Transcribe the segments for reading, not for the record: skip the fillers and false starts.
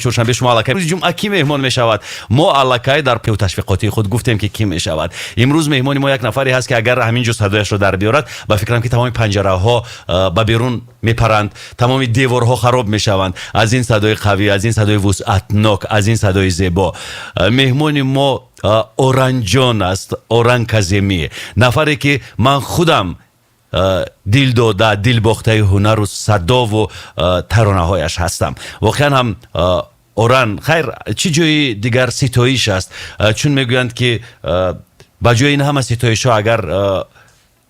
Чоршанбе шумо аллакай, рӯзи ҷумъа кӣ меҳмон мешавад? Мо аллакай дар ташвиқотии худ гуфтем, ки кӣ мешавад. Имрӯз меҳмони мо як нафаре ҳаст, ки агар ҳамин ҷо садояшро дар биёрад, ба фикрам, ки тамоми панҷараҳо ба берун мепаранд, тамоми деворҳо хароб мешаванд аз ин садои қавӣ, аз ин садои вусъатнок, аз ин садои зебо. Меҳмони мо Оранҷон аст, Оран Каземӣ, нафаре, ки ман худам дилдода, дилбохтаи ҳунару садову таронаҳояш ҳастам. Воқеан ҳам, Оран, хайр, чӣ ҷои дигар ситоиш аст, чун мегӯянд, ки ба ҷои ин ҳама ситоишҳо агар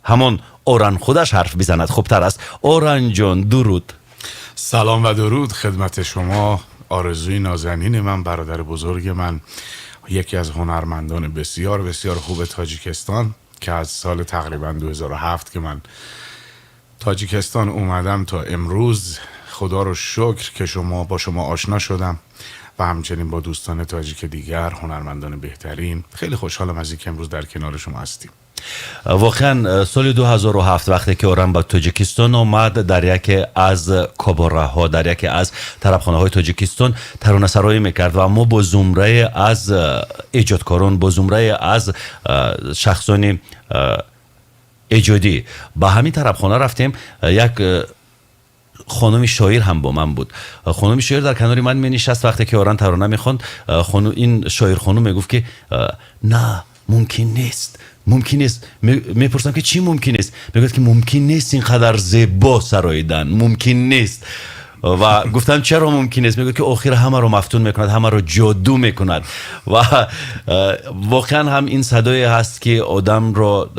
ҳамон Оран худаш ҳарф бизанад, хубтар аст. Оранҷон, дуруд. Салом ва дуруд хидмати шумо, Орзуи нозанини ман, бародари бузурги ман, яке аз ҳунармандони бисёр бисёр хуби Тоҷикистон, ки аз соли тақрибан 2007 ки ман Тоҷикистон اومدم تا امروز، خدا رو شکر که شما با شما آشنا شدم و همچنین با دوستان تاجیک دیگر، هنرمندان بهترین. خیلی خوشحالم از اینکه امروز در کنار شما هستیم. Воқеан, соли 2007, вақте ки Оран ба Тоҷикистон омад, дар яке аз кобораҳо, дар яке аз тарабхонаҳои Тоҷикистон таронасароӣ мекард ва мо бо зумрае аз эҷодкорон, бо зумрае аз шахсони эҷодӣ ба ҳамин тарабхона рафтем. Як хонуми шоир ҳам бо ман буд. Хонуми шоир дар канори ман менишаст. Вақте ки Оран тарона мехонд, ин шоирхонум мегуфт, ки на, мумкин нест, мумкин нест. Мепурсам, ки чӣ мумкин нест? Мегӯяд, ки мумкин нест ин қадар зебо сароидан, мумкин нест. Ва гуфтам, чаро мумкин нест? Мегӯяд, ки охир ҳамаро мафтун мекунад, ҳамаро ҷоду мекунад. Ва воқеан ҳам ин садое ҳаст, ки одамро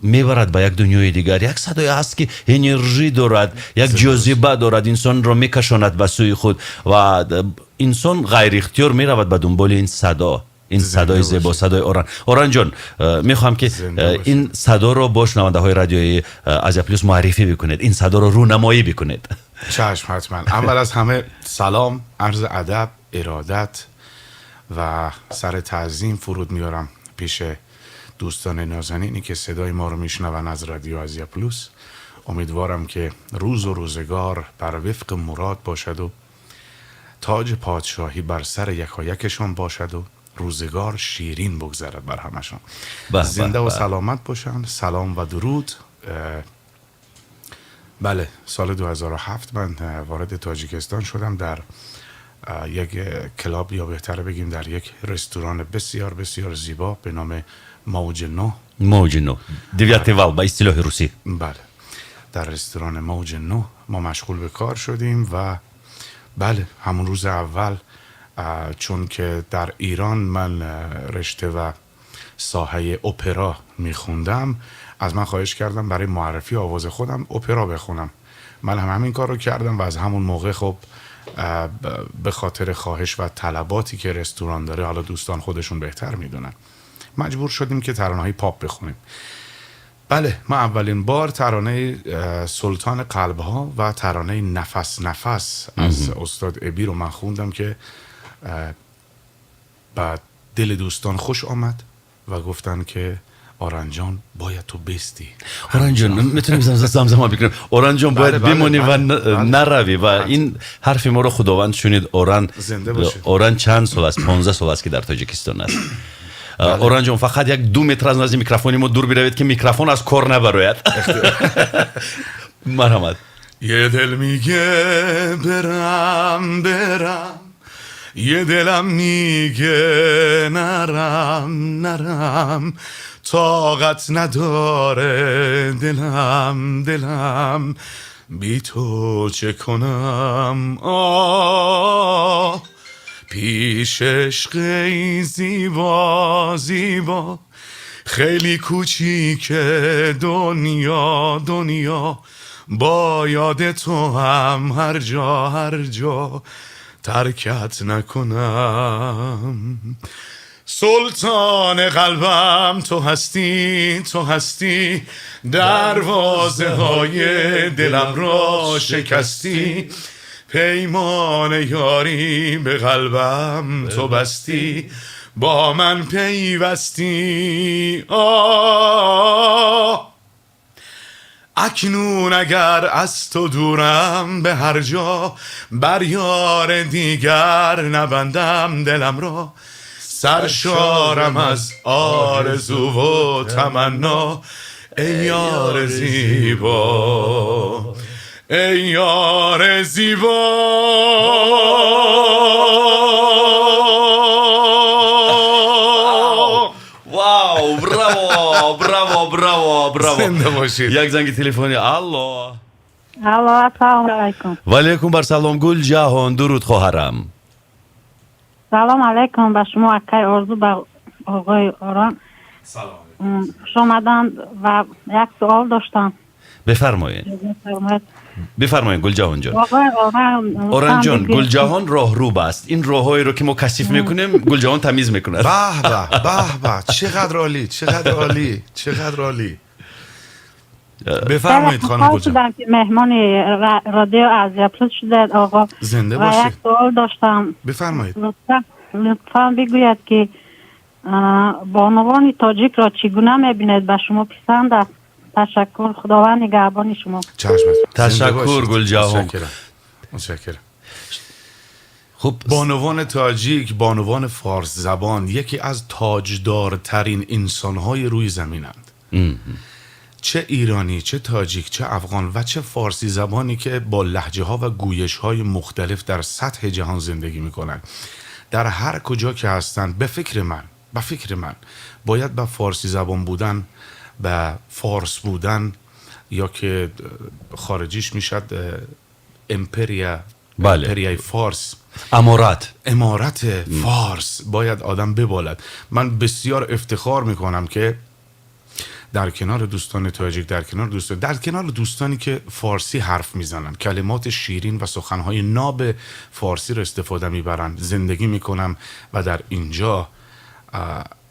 мебарад ба як дунёи дигар, як садое ҳаст, ки энержӣ дорад, як ҷозиба дорад, инсонро мекашонад ба сӯи худ ва инсон ғайриихтиёр меравад ба дунболи ин садо, ин садои зебо, садои Оран. Оранҷон, мехоҳам, ки ин садоро бо шунавандаҳои радиои Азия Плюс муаррифӣ бикунед, ин садоро рӯнамоӣ бикунед. چشم، حتما. اول از همه سلام، عرض ادب، ارادت و سر تعظیم فرود میارم پیش دوستان نازنینی که صدای ما رو میشنون از رادیو آزیا پلوس. امیدوارم که روز و روزگار بر وفق مراد باشد و تاج پادشاهی بر سر یکایکشان باشد و روزگار شیرین بگذرد بر همشان. زنده و سلامت باشن. سلام و درود. بله، سال 2007 من وارد تاجیکستان شدم، در یک club یا بهتر بگیم در یک رستوران بسیار بسیار زیبا به نام موج نو. موج نو، Девятый вал ба истилоҳи русӣ. بله، در رستوران موج نو ما مشغول به کار شدیم و بله، همون روز اول، چون که در ایران من رشته و ساحه اپرا میخوندم، از من خواهش کردن برای معرفی آواز خودم اپرا بخونم. من هم همین کار رو کردم و از همون موقع خب به خاطر خواهش و طلباتی که رستوران داره، حالا دوستان خودشون بهتر میدونن، مجبور شدیم که ترانه های پاپ بخونیم. بله، ما اولین بار ترانه سلطان قلب ها و ترانه نفس نفس از استاد ابی رو من خوندم که بعد دل دوستان خوش آمد و گفتن که آرنجان، باید تو بستی. Оранҷон, метавонем замзама бикунем? Оранҷон, бояд бимонӣ ва наравӣ. Ва ин ҳарфи моро Худованд шунид. Оран, Оран чанд сол аст? 15 сол аст, ки дар Тоҷикистон аст. Оранҷон, фақат як ду метр аз назди микрофони мо дур биравед, ки микрофон аз кор набарояд. Марҳамат. یه دل میگه برم برم، یه دلم میگه نرم نرم، طاقت نداره دلم دلم، بی تو چه کنم؟ آه، پیش عشق ای زیبا زیبا، خیلی کوچیکه دنیا دنیا، با یاد تو هم هر جا هر جا ترکت نکنم. سلطان قلبم تو هستی تو هستی، دروازه های دلم را شکستی، پیمان یاری به قلبم تو بستی، با من پیوستی. آه. اکنون اگر از تو دورم به هر جا، بر یار دیگر نبندم دلم را. سرشارم از آرزو و تمنا، ای یار زیبا، ای یار زیبا. Вау, браво, браво, браво, браво! Зинда бошед. Як занги телефонӣ. Алло. Алло, ассалому алайкум. Ва алайкум барсалом, Гулҷаҳон, дуруд, хоҳарам. Салом алайкум ба шумо, акай Орзу, ба оғои Орон. Салом. Хуш омаданд ва як суол доштам. Бифармоед. Бифармоед, Гулҷаҳон ҷон. Оғои Орон. Оранҷон, Гулҷаҳон роҳруб аст. Ин роҳҳоеро ки мо касиф мекунем, Гулҷаҳон тамиз мекунад. Баҳ баҳ, баҳ баҳ, чақадр олӣ, чақадр олӣ, чақадр олӣ. Бифармоед, хонум хушҳол Гулҷаҳон. Шудам ки меҳмони радио Азия Плюс шудед, оғо. Зинда ва бошед. Як суол доштам. Бифармоед. Лутфан бигӯяд ки бонувони тоҷикро чӣ гуна мебинед, ба шумо писанд аст? Ташаккур, Худованд нигаҳбони шумо. Чашм. Ташаккур, Гулҷаҳон. Муташаккирам, муташаккирам. Хуб. بانوان تاجیک، بانوان فارس زبان یکی از تاجدارترین انسانهای روی زمینند. چه ایرانی، چه تاجیک، چه افغان و چه فارسی زبانی که با لهجه ها و گویش های مختلف در سطح جهان زندگی میکنند، در هر کجا که هستند، به فکر من باید به فارسی زبان بودن، به فارس بودن یا که خارجیش میشد امپریا. بله. امپریای فارس. امارت. امارت فارس باید آدم ببالد. من بسیار افتخار میکنم که در کنار دوستان تاجیک، در کنار دوستانی که فارسی حرف میزنن، کلمات شیرین و سخنهای ناب فارسی رو استفاده میبرن، زندگی میکنم و در اینجا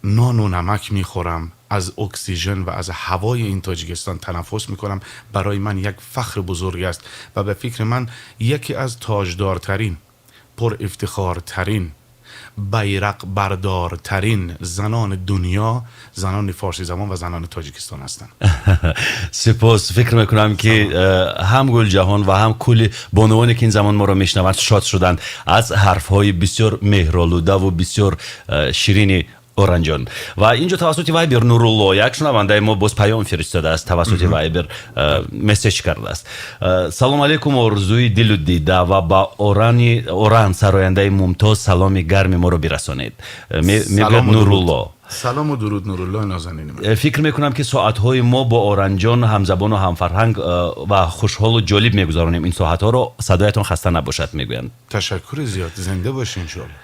نان و نمک میخورم، از اکسیژن و از هوای این تاجیکستان تنفس میکنم. برای من یک فخر بزرگ است و به فکر من یکی از تاجدارترین، پر افتخارترین، بیرق بردارترین زنان دنیا زنان فارسی زبان و زنان تاجیکستان هستند. Сипос. Фикр мекунам ки ҳам Гулҷаҳон ва ҳам кулли бонувоне ки ин замон моро мешунаванд, шод шуданд аз ҳарфҳои бисёр меҳролудаву бисёр ширини Оранҷон. Ва инҷо тавассути Вайбер Нурулло, як шунавандаи мо, боз паём фиристодааст, тавассути Вайбер месседж кардааст. Салом алейкум, орзуи дилу дида, ва ба Орани Оран, сарояндаи мумтоз, саломи гарми моро бирасонед, мегӯяд Нурулло. Салому дуруд, Нуруллои нозанини ман. Фикр мекунам ки соатҳои мо бо Оранҷон, ҳамзабону ҳамфарҳанг, ва хушҳолу ҷолиб мегузаронем ин соатҳоро. Садоятон хаста набошад, мегӯянд. Ташаккури зиёд, зинда бошед, иншоалло.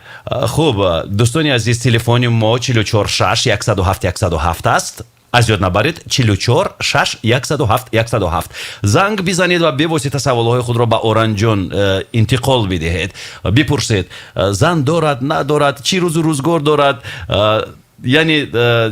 Хуб, дӯстони азиз, телефони мо 44 6 107 107 аст. Аз ёд набаред: 44 6 107 107. Занг бизанед ва бевосита саволҳои худро ба Оранҷон интиқол бидиҳед, бипурсед: зан дорад, надорад, чӣ рӯзу рӯзгор дорад, яъне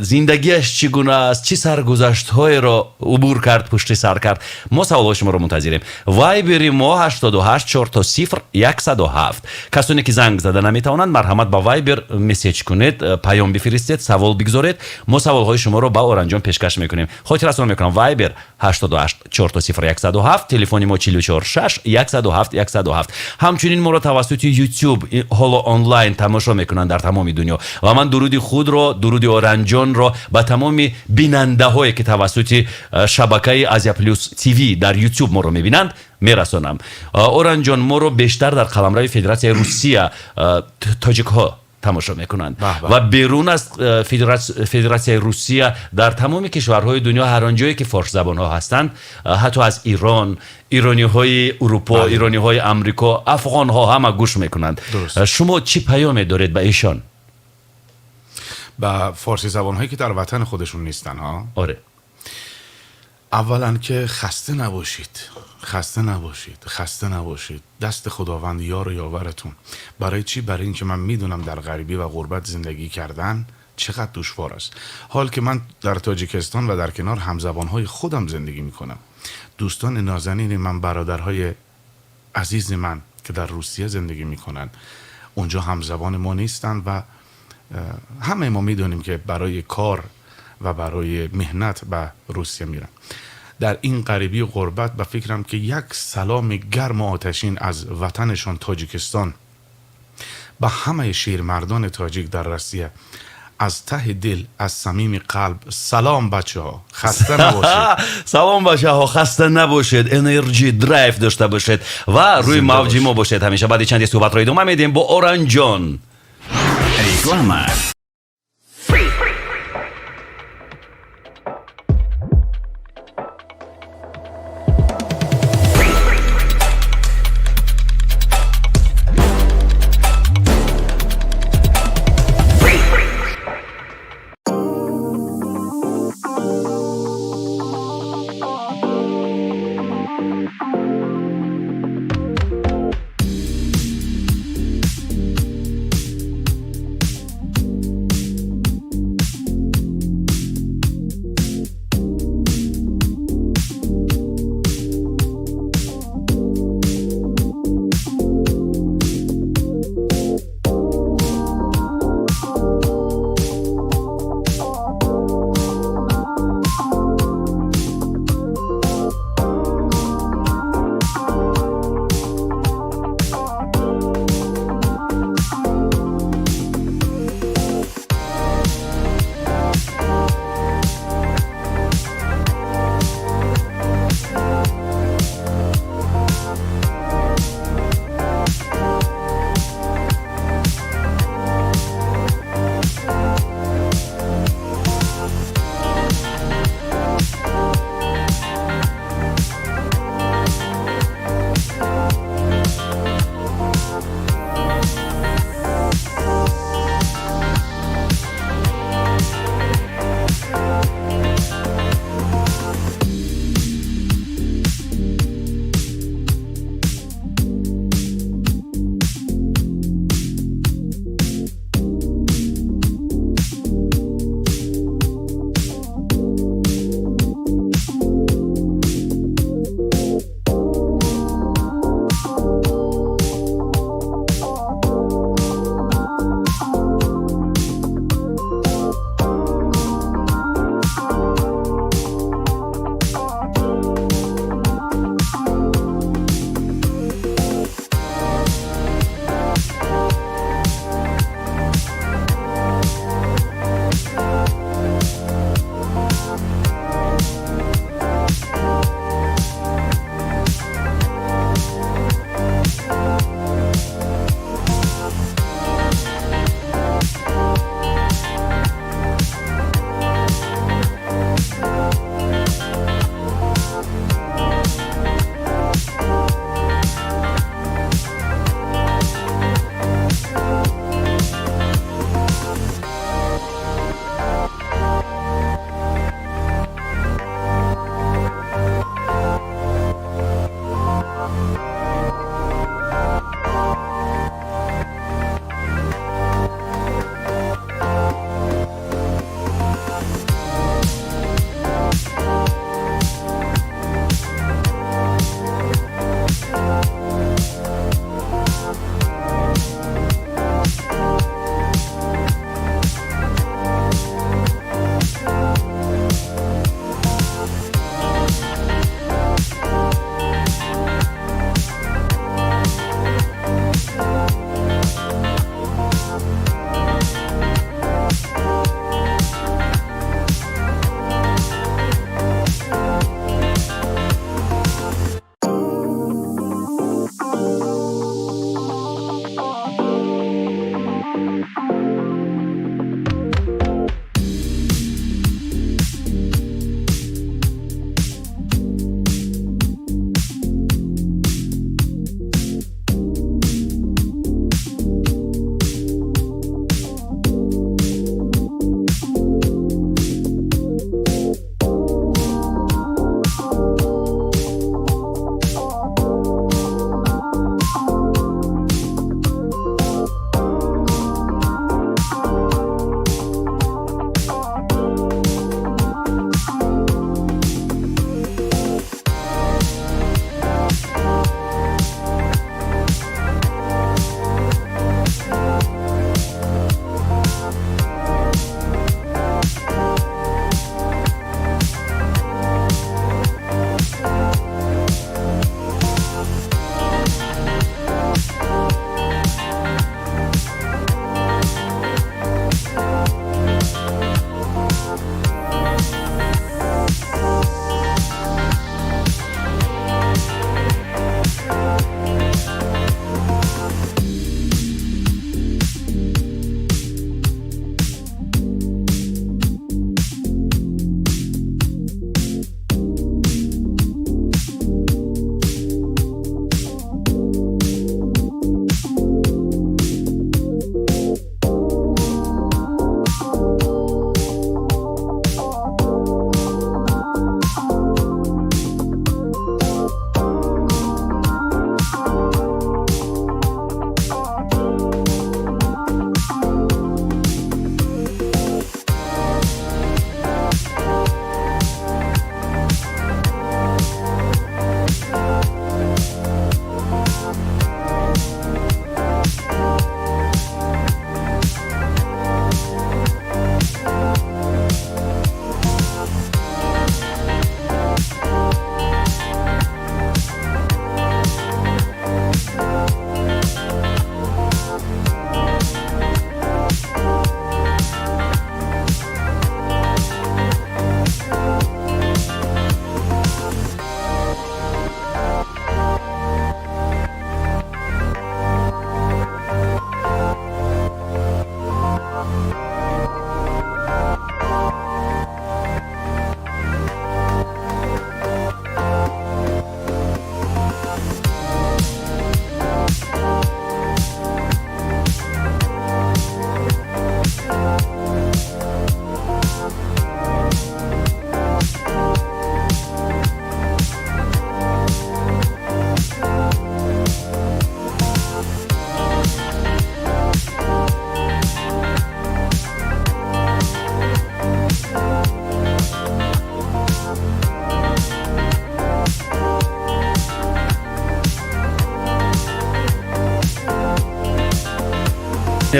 зиндагиаш чӣ гуна аст, чӣ саргузаштҳоеро убур кард, пушти сар кард. Мо саволҳои шуморо мунтазирем. Вайбери мо 88 4 0 107. Касоне ки занг зада наметавонанд, марҳамат, ба Вайбер месседж кунед, паём бифиристед, савол бигзоред, мо саволҳои шуморо ба Оранҷон пешкаш мекунем. Хотиррасон мекунам: Вайбер 88 4 0 107, телефони мо 44 6 107 107. Ҳамчунин моро тавассути Ютуб ҳоло онлайн тамошо мекунанд дар тамоми дунё ва ман дуруди худро, дуруди Оранҷонро ба тамоми бинандаҳое ки тавассути шабакаи Азия Плюс ТВ дар Ютуб моро мебинанд, мерасонам. Оранҷон, моро бештар дар қаламрави Федератсияи Русия тоҷикҳо тамошо мекунанд ва берун аз Федератсияи Русия дар тамоми кишварҳои дунё, ҳар он ҷое ки форсзабонҳо ҳастанд, ҳатто аз Ирон, ирониҳои Урупо, ирониҳои Амрико, афғонҳо, ҳама гӯш мекунанд. Шумо чӣ паёме доред ба эшон? به فارسی زبان هایی که در وطن خودشون نیستن ها؟ آره. اولا که خسته نباشید، خسته نباشید، خسته نباشید. دست خداوند یار و یاورتون. برای چی؟ برای اینکه من میدونم در غریبی و غربت زندگی کردن چقدر دشوار است. حال که من در تاجیکستان و در کنار همزبانهای خودم زندگی میکنم، دوستان نازنین من، برادرهای عزیز من که در روسیه زندگی میکنن، اونجا همزبان ما نیستن و همه ما میدونیم که برای کار و برای مهنت به روسیه میرن. Дар ин ғарибӣ ва ғурбат, ба фикрам, ки як саломи гарму оташин аз ватанашон Тоҷикистон ба ҳамаи шермардони тоҷик дар Россия, аз таҳи дил, аз самими қалб салом, бачаҳо, хаста набошед. Салом, бачаҳо, хаста набошед, энержи, драйв дошта бошед ва рӯи мавҷи мо бошед ҳамеша. Баъди чанде суҳбатро идома медиҳем бо Оранҷон. Реклама.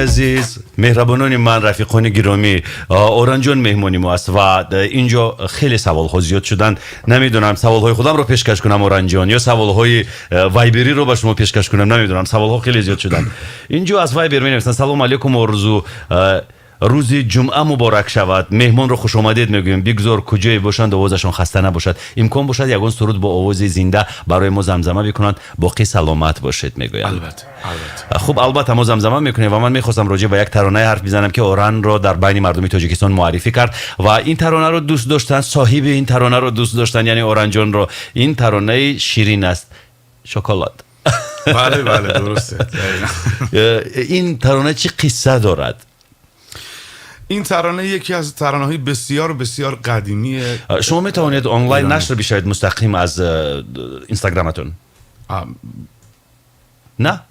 Азиз, меҳрабонони ман, рафиқони гиромӣ, Оранҷон меҳмони мо аст ва инҷо хеле саволҳо зиёд шуданд. Намедонам, саволҳои худамро пешкаш кунам, Оранҷон, ё саволҳои вайбериро ба шумо пешкаш кунам, намедонам, саволҳо хеле зиёд шуданд. Инҷо аз вайбер менависанд: «Салому алейкум, Орзу, рӯзи ҷумъа муборак шавад. Меҳмонро хушомадед мегӯем. Бигзор куҷое бошанд, овозашон хаста набошад. Имкон бошад, ягон суруд бо овози зинда барои мо замзама бикунанд. Боқӣ саломат бошед», мегӯянд. Албатта, албатта. Хуб, албатта, мо замзама мекунем ва ман мехостам роҷеъ ба як таронае ҳарф бизанам, ки Оранро дар байни мардуми Тоҷикистон муаррифӣ кард ва ин таронаро дӯст доштанд, соҳиби ин таронаро дӯст доштанд, яъне Оранҷонро. Ин таронаи ширин аст, «Шоколад». Бале, дурусте. Ин тарона чӣ қисса дорад? Ин тарона яке аз таронаҳои бисёр бисёр қадимиه. Шумо метавонед онлайн нашр бишавед, мустақим аз инстаграматон, на?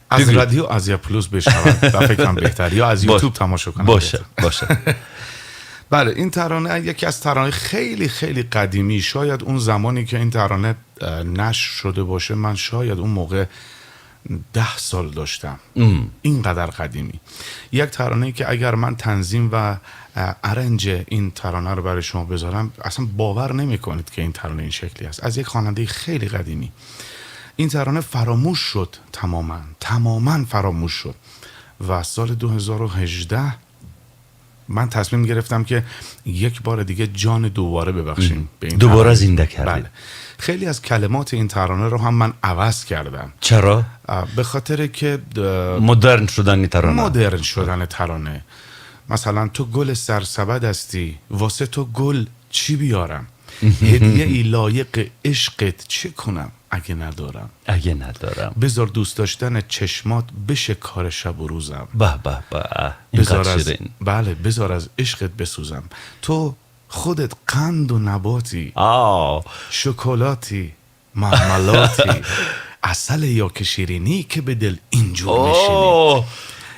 Аз Радио Азия Плюс бишавад, ба фикрам, беҳтар, ё аз Ютуб тамошо кунам. Боша. Бале, ин тарона яке аз таронаҳои хеле хеле қадимӣ. Шояд он замоне ки ин тарона нашр шуда боше, ман шояд он موقع 10 сол доштам. اینقدر قدیمی. یک ترانه که اگر من تنظیم و arrange این ترانه رو برای شما بذارم، اصلا باور نمی کنید که این ترانه این شکلی است. از یک خواننده خیلی قدیمی. این ترانه فراموش شد، تماما تماما فراموش شد و سال 2018 من تصمیم گرفتم که یک بار دیگه جان دوباره ببخشیم به این دوباره ترانه. زنده کردید. بله، خیلی از کلمات این ترانه رو هم من عوض کردم. چرا؟ به خاطر که مدرن شدن ترانه. مدرن شدن ترانه. مثلا تو گل سرسبد هستی، واسه تو گل چی بیارم، هدیه ای لایق عشقت چه کنم اگه ندارم. اگه ندارم. بذار دوست داشتن چشمات بشه کار شب و روزم. به به به، بذار اینقدر از شیرین. بله، بذار از عشقت بسوزم. تو خودت قند و نباتی، شکلاتی، مرملاتی، عسل یا که شیرینی که به دل اینجور میشینی.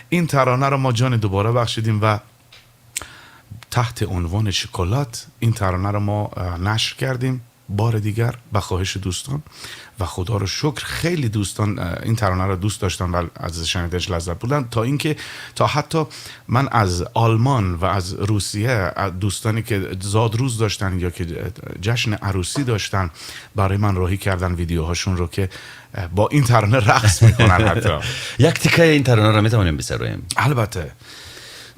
این ترانه رو ما جان دوباره بخشیدیم و تحت عنوان شکلات این ترانه رو ما نشر کردیم بار دیگر به خواهش دوستان و خدا رو شکر خیلی دوستان این ترانه رو دوست داشتن و از شنیدنش لذت بردن، تا اینکه تا حتی من از آلمان و از روسیه دوستانی که زادروز داشتن یا که جشن عروسی داشتن، برای من راهی کردن ویدیوهاشون رو که با این ترانه رقص میکنن حتی. یک تیکه این ترانه رو میتوانیم بسرایم؟ البته.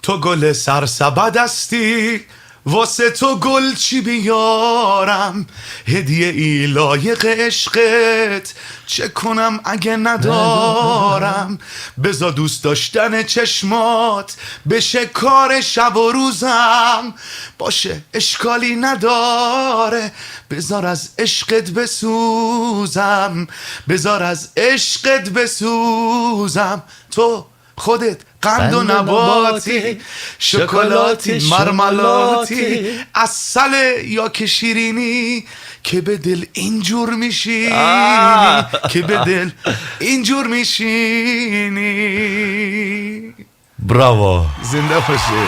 تو گل سرسبد هستی، واسه تو گل چی بیارم، هدیه ای لایق عشقت چه کنم اگه ندارم، بذار دوست داشتن چشمات بشه کار شب و روزم، باشه اشکالی نداره، بذار از عشقت بسوزم، بذار از عشقت بسوزم. تو خودت قند و نباتی، شکلاتی، مرملاتی، عسل یا که شیرینی که به دل اینجور میشینی، که به دل اینجور میشینی. Браво! زنده باشی.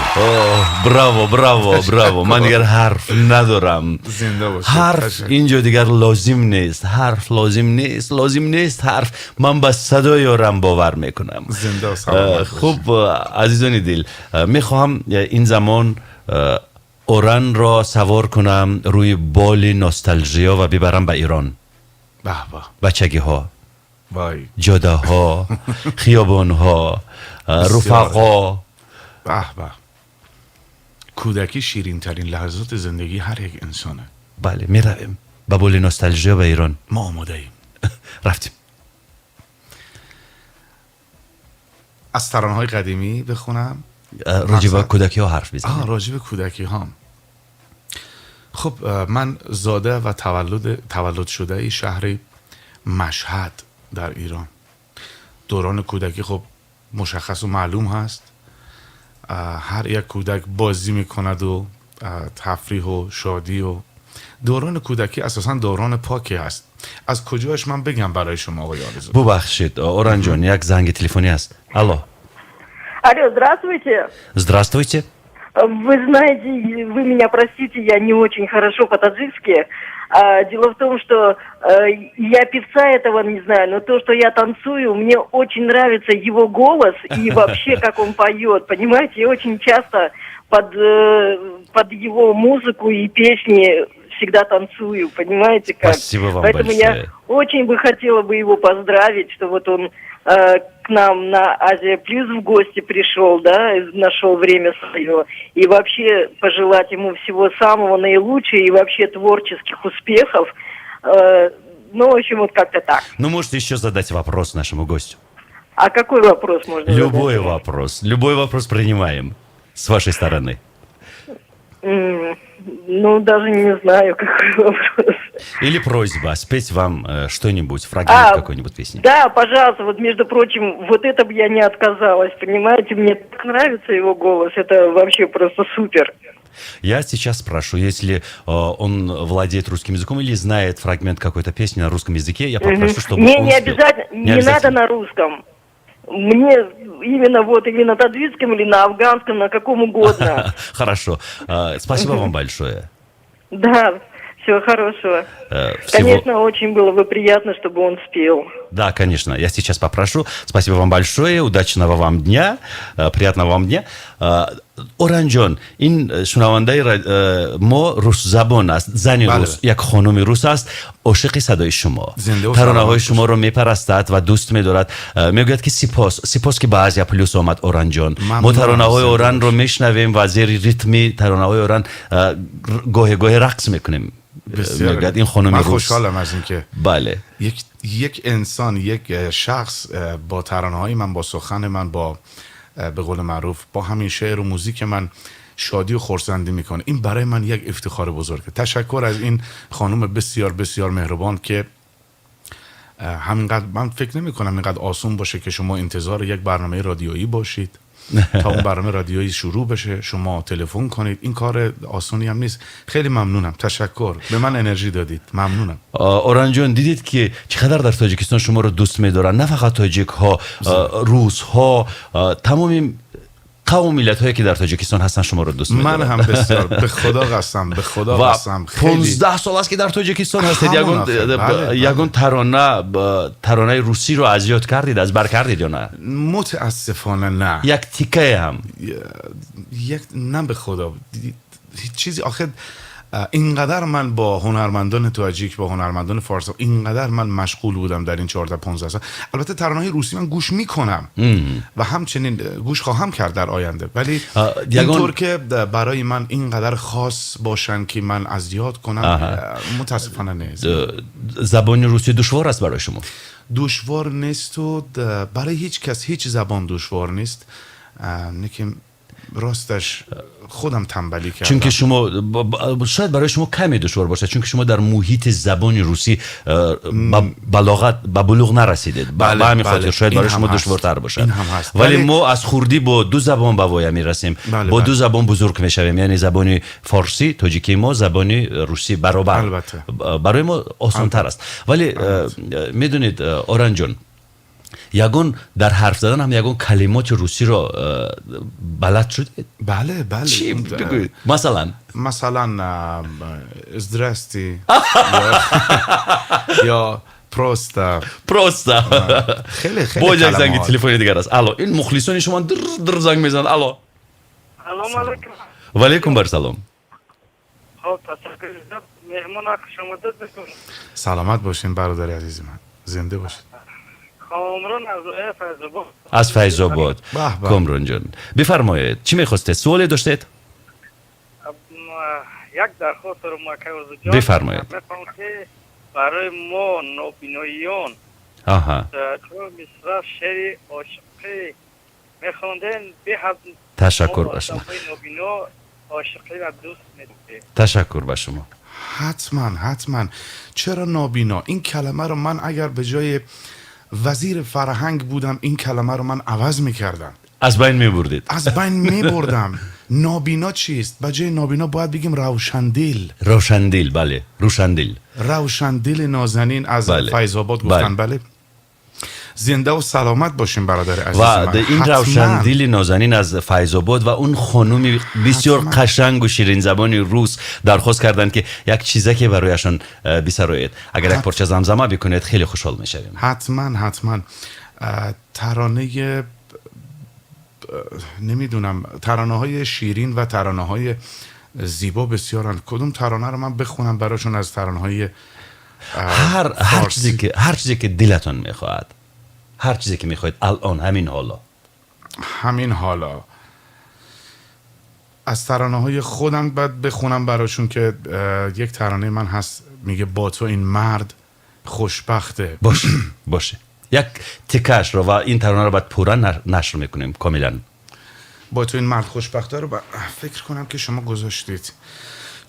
Браво, браво, браво! Ман дигар ҳарф надорам. Зинда бошед. Ҳарф Ташаккур. инҷо дигар лозим нест, ҳарф лозим нест, лозим нест ҳарф. Ман ба садои Оран бовар мекунам. Зинда ва саломат бошед. Хуб, азизони дил, мехоҳам ин замон Оранро савор кунам рӯи боли носталжия ва бибарам ба Ирон. Баҳ ба. Бачагиҳо, Вай. ҷодаҳо, хиёбонҳо, руфақо. Баҳ ба. Кӯдакӣ ширинтарин лаҳзоти зиндагии ҳар як инсоне. Бале, меравем ба боли носталжия ба Ирон. Мо омодаем. Рафтем. Аз таронаҳои қадимӣ бихонам? Роҷеъ ба Мақсад? кӯдакиҳо ҳарф бизанем. Роҷеъ ба кӯдакиҳом. Хуб, ман зода ва таваллуд шудаи шаҳри Машҳад дар Ирон. Дурани кӯдакӣ хуб мушаххасу маълум ҳаст. Ҳар як кӯдак бозӣ мекунаду тафриҳу шодию дурани кӯдакӣ асосан дурани покӣ ҳаст. Аз куҷояш ман бигам барои шумо, оқои Орзу? Бубахшед, Оранҷон, як занги телефонӣ аст. Алло. Алло, здравствуйте. Здравствуйте. Вы знаете, вы меня простите, я не очень хорошо по-таджикски. Дело в том, что я певца этого не знаю, но то, что я танцую, мне очень нравится его голос и вообще, как он поет, понимаете? Я очень часто под его музыку и песни всегда танцую, понимаете как? Спасибо вам Поэтому большое. Я очень бы хотела бы его поздравить, что вот он к нам на Азия Плюс в гости пришел, да, нашел время свое. И вообще пожелать ему всего самого наилучшего и вообще творческих успехов. Ну, в общем, вот как-то так. Ну, можете еще задать вопрос нашему гостю. А какой вопрос можно Любой задать? Вопрос. Любой вопрос принимаем с вашей стороны. Ну, даже не знаю, какой вопрос. Или просьба спеть вам что-нибудь, фрагмент какой-нибудь песни. Да, пожалуйста, вот, между прочим, вот это бы я не отказалась, понимаете, мне так нравится его голос, это вообще просто супер. Я сейчас спрошу, если он владеет русским языком или знает фрагмент какой-то песни на русском языке, я попрошу, чтобы Не, он не спел. Обязательно, не Обязательно. надо на русском. Мне именно вот, или на таджикском, или на афганском, на каком угодно. Хорошо. Спасибо вам большое. Да, всего хорошего. Всего Конечно, очень было бы приятно, чтобы он спел. Да, конечно, я сейчас попрошу. Спасибо вам большое, удачного вам дня, приятного вам дня. Оранҷон, ин шунавандаи мо русзабон аст, зани Бале. рус, як хонуми рус аст, ошиқи садои шумо. Зинда таронаҳои саломат. Шуморо мепарастад ва дӯст медорад. Мегӯяд ки сипос, сипос ки ба Азия Плюс омад Оранҷон. Мо Мамнунам, таронаҳои зинда Оранро мешунавем ва зери ритми таронаҳои Оран гоҳе гоҳе рақс мекунем. بسیار. Мегӯяд ин хонуми من рус. خوشحالم از اینکه Бале. یک انسان، یک شخص با ترانه های من، با سخن من، با به قول معروف با همین شعر و موزیک من شادی و خرسندی میکنه. این برای من یک افتخار بزرگه. تشکر از این خانم بسیار بسیار مهربان که همینقدر من فکر نمی کنم اینقدر آسون باشه که شما انتظار یک برنامه رادیویی باشید تا اون برنامه رادیویی شروع بشه شما تلفن کنید. این کار آسونی هم نیست. خیلی ممنونم، تشکر، به من انرژی دادید، ممنونم. Оранҷон, дидед ки чӣ қадар дар Тоҷикистон шуморо дӯст медоранд, на фақат тоҷикҳо, русҳо, тамоми қавму миллатҳое ки дар Тоҷикистон ҳастанд, шуморо дӯст من медоранд. هم بسیار، به خدا قسم، به خدا Ва قسم، خیلی 15 сол аст ки дар Тоҷикистон ҳастед. Ҳамон Ягон охир, бале, бале. Ягон тарона, таронаи русиро аз ёд кардед, аз бар кардед ё на? متاسفانه نه. Як тикае ҳам? یک نه، به خدا هیچ چیزی. آخه اینقدر من با هنرمندان تاجیک، با هنرمندان فارس، اینقدر من مشغول بودم در این 14 15 سال. البته ترانه‌های روسی من گوش میکنم و همچنین گوش خواهم کرد در آینده، ولی اینطور که برای من اینقدر خاص باشن که من از یاد کنم، متاسفانه نیست. Забони русӣ душвор аст барои шумо? دشوار نیست و برای هیچ کس هیچ زبان دشوار نیست. لیکن راستش خودم تنبلی کردم. Чунки шумо шояд барои шумо каме душвор бошад, чунки шумо дар муҳити забони русӣ ба балоғат, ба булуғ нарасидед. Бале, ба ҳамин бале. хотир шояд Ин барои ҳам шумо ҳаст. душвортар бошад. Ин ҳам ҳаст. Вале Вале- мо аз хурдӣ бо ду забон ба воя мерасем, Бале, бо бале. ду забон бузург мешавем, яъне забони форсӣ, тоҷикии мо, забони русӣ баробар. Албатта. Барои мо осонтар аст. Вале медонед, Оранҷон, ягон дар ҳарф задан ҳам ягон калимоти русиро балад шудед? بله. Чӣ, бигӯед, масалан? مثلا здрасте یا просто. Просто. خیلی خیلی Боз як занги کلمات. телефони дигар аст. Алло, ин мухлисони шумо др др занг мезананд. Алло. Салом алейкум. Валейкум барсалом. Хоб, ташаккур зиёд. Меҳмона хушомадед бикун. سلامت باشین برادر عزیز من، زنده باشید. Комрон аз ноҳияи Файзобод. Аз Файзобод. Баҳ баҳ. Комронҷон, бифармоед, чӣ мехостед, суоле доштед? Як дархост дорам, акай Орзуҷон. Бифармоед. Мехоҳам ки барои мо нобиноиён чор мисра шеъри ошиқӣ мехондем, беҳад. Ташаккур мо ба шумо. одамҳои нобино ошиқиро дӯст медорем. Ташаккур ба шумо. حتما حتما. چرا نابینا؟ این کلمه رو من اگر به جای وزیر فرهنگ بودم، این کلمه رو من عوض میکردم. Аз байн мебурдед. از بین میبردم. نابینا چیست؟ به جای نابینا باید بگیم روشندل. Равшандил, бале, рӯшандил. روشندل نازنین از بله. فیض آباد گفتن. بله. Зинда ва саломат бошин, бародари азизи Ва ман. ин Ҳатман. Равшандили нозанин аз Файзобод ва он хонуми бисёр Ҳатман. қашангу ширинзабони рус дархост карданд, ки як чизаке барояшон бисароед. Агар як порча замзама бикунед, хеле хушҳол мешавем. Ҳатман, ҳатман. Тарона, намедонам, таронаҳои ширин ва таронаҳои зебо бисёранд. Кадом тарона ро ман бихонам барошон аз таронаҳои Ҳар форсӣ? Чизе ки дилатон мехоҳад, ҳар чизе ки мехоҳед, алон, ҳамин ҳоло. Ҳамин ҳоло аз таронаҳои худам бояд бихонам барошон, ки як тарона ман ҳаст, мегӯяд: бо ту ин мард хушбахте. Боше, боше, як тикаашро ва ин таронаро баъд пурра нашр мекунем комилан. Бо ту ин мард хушбахте ро фикр кунам ки шумо гузоштед.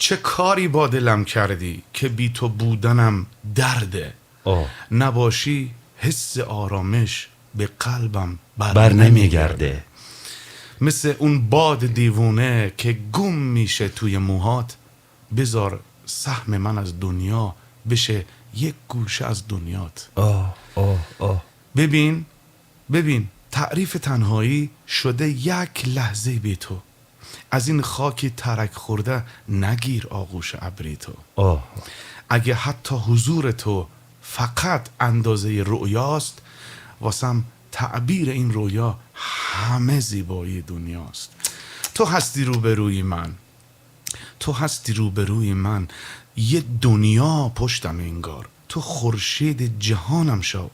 Чӣ корӣ бо дилам кардӣ, ки бе ту буданам дарде, Оҳ. набошӣ, ҳисси оромиш ба қалбам бар бар намегарде. Мисли он боди девона, ки гум мише туи мӯҳот, бизор саҳми ман аз дунё бише як гӯша аз дунёт. Оҳ, оҳ, оҳ. Бибин, бибин, таърифи танҳоӣ шуда як лаҳза бе ту. Аз ин хоки тарак хӯрда нагир оғӯши абри ту. Оҳ. Агар ҳатто ҳузури ту фақат андозаи рӯёст, васам таъбири ин рӯё ҳама зебоии дунёст. Ту ҳастӣ рӯбарӯи ман, ту ҳастӣ рӯбарӯи ман, як дунё пуштам ангор. Ту хуршеди ҷаҳонам шав,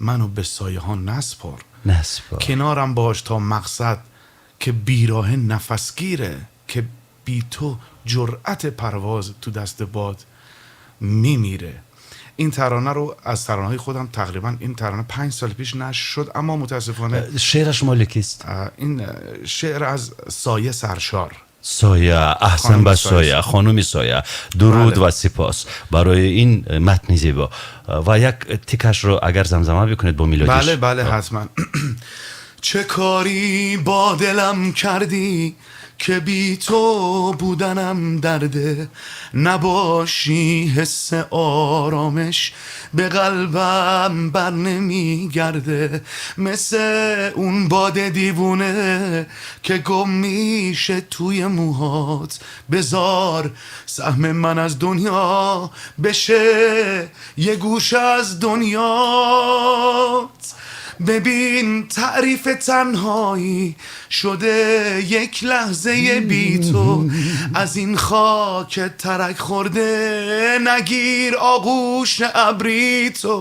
маро ба сояҳо наспор. Наспор. Канорам бош то мақсад, ки бероҳа нафасгире, ки бе ту ҷуръати парвоз ту дасти бод мемире. Ин тарона ро аз таронаҳои худам, тақрибан ин тарона 5 сол пеш нашр шуд, аммо мутаассифона Шеъраш моли кист? Ин шеър аз Соя Саршор. Соя, аҳсан. Хонуми Ба Соя. Соя, хонуми Соя, дуруд Бале. ва сипос барои ин матни зебо. Ва як тикашро агар замзама бикунед бо мелодиш. Бале, бале, ҳатман. Чӣ корӣ бо дилам кардӣ, ки бе ту буданам дарде, набошӣ, ҳисси оромиш ба қалбам бар намегарде. Мисли он боди девона, ки гум мише туи мӯҳот, бизор саҳми ман аз дунё бише як гӯша аз дунёт. Бибин, таърифи танҳоӣ шуда як лаҳза бе ту. Аз ин хоки тарак хӯрда нагир оғӯши абри ту.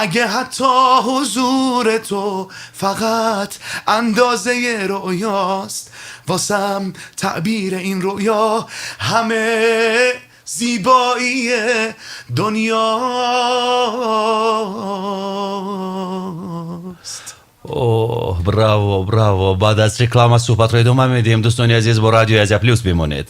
Агар ҳатто ҳузури ту фақат андозаи рӯёст, васам таъбири ин рӯё ҳама зебоии дунёст. Оҳ, браво, браво! Баъд аз реклама суҳбатро идома медиҳем. Дӯстони азиз, бо Радиои Азия Плюс бимонед.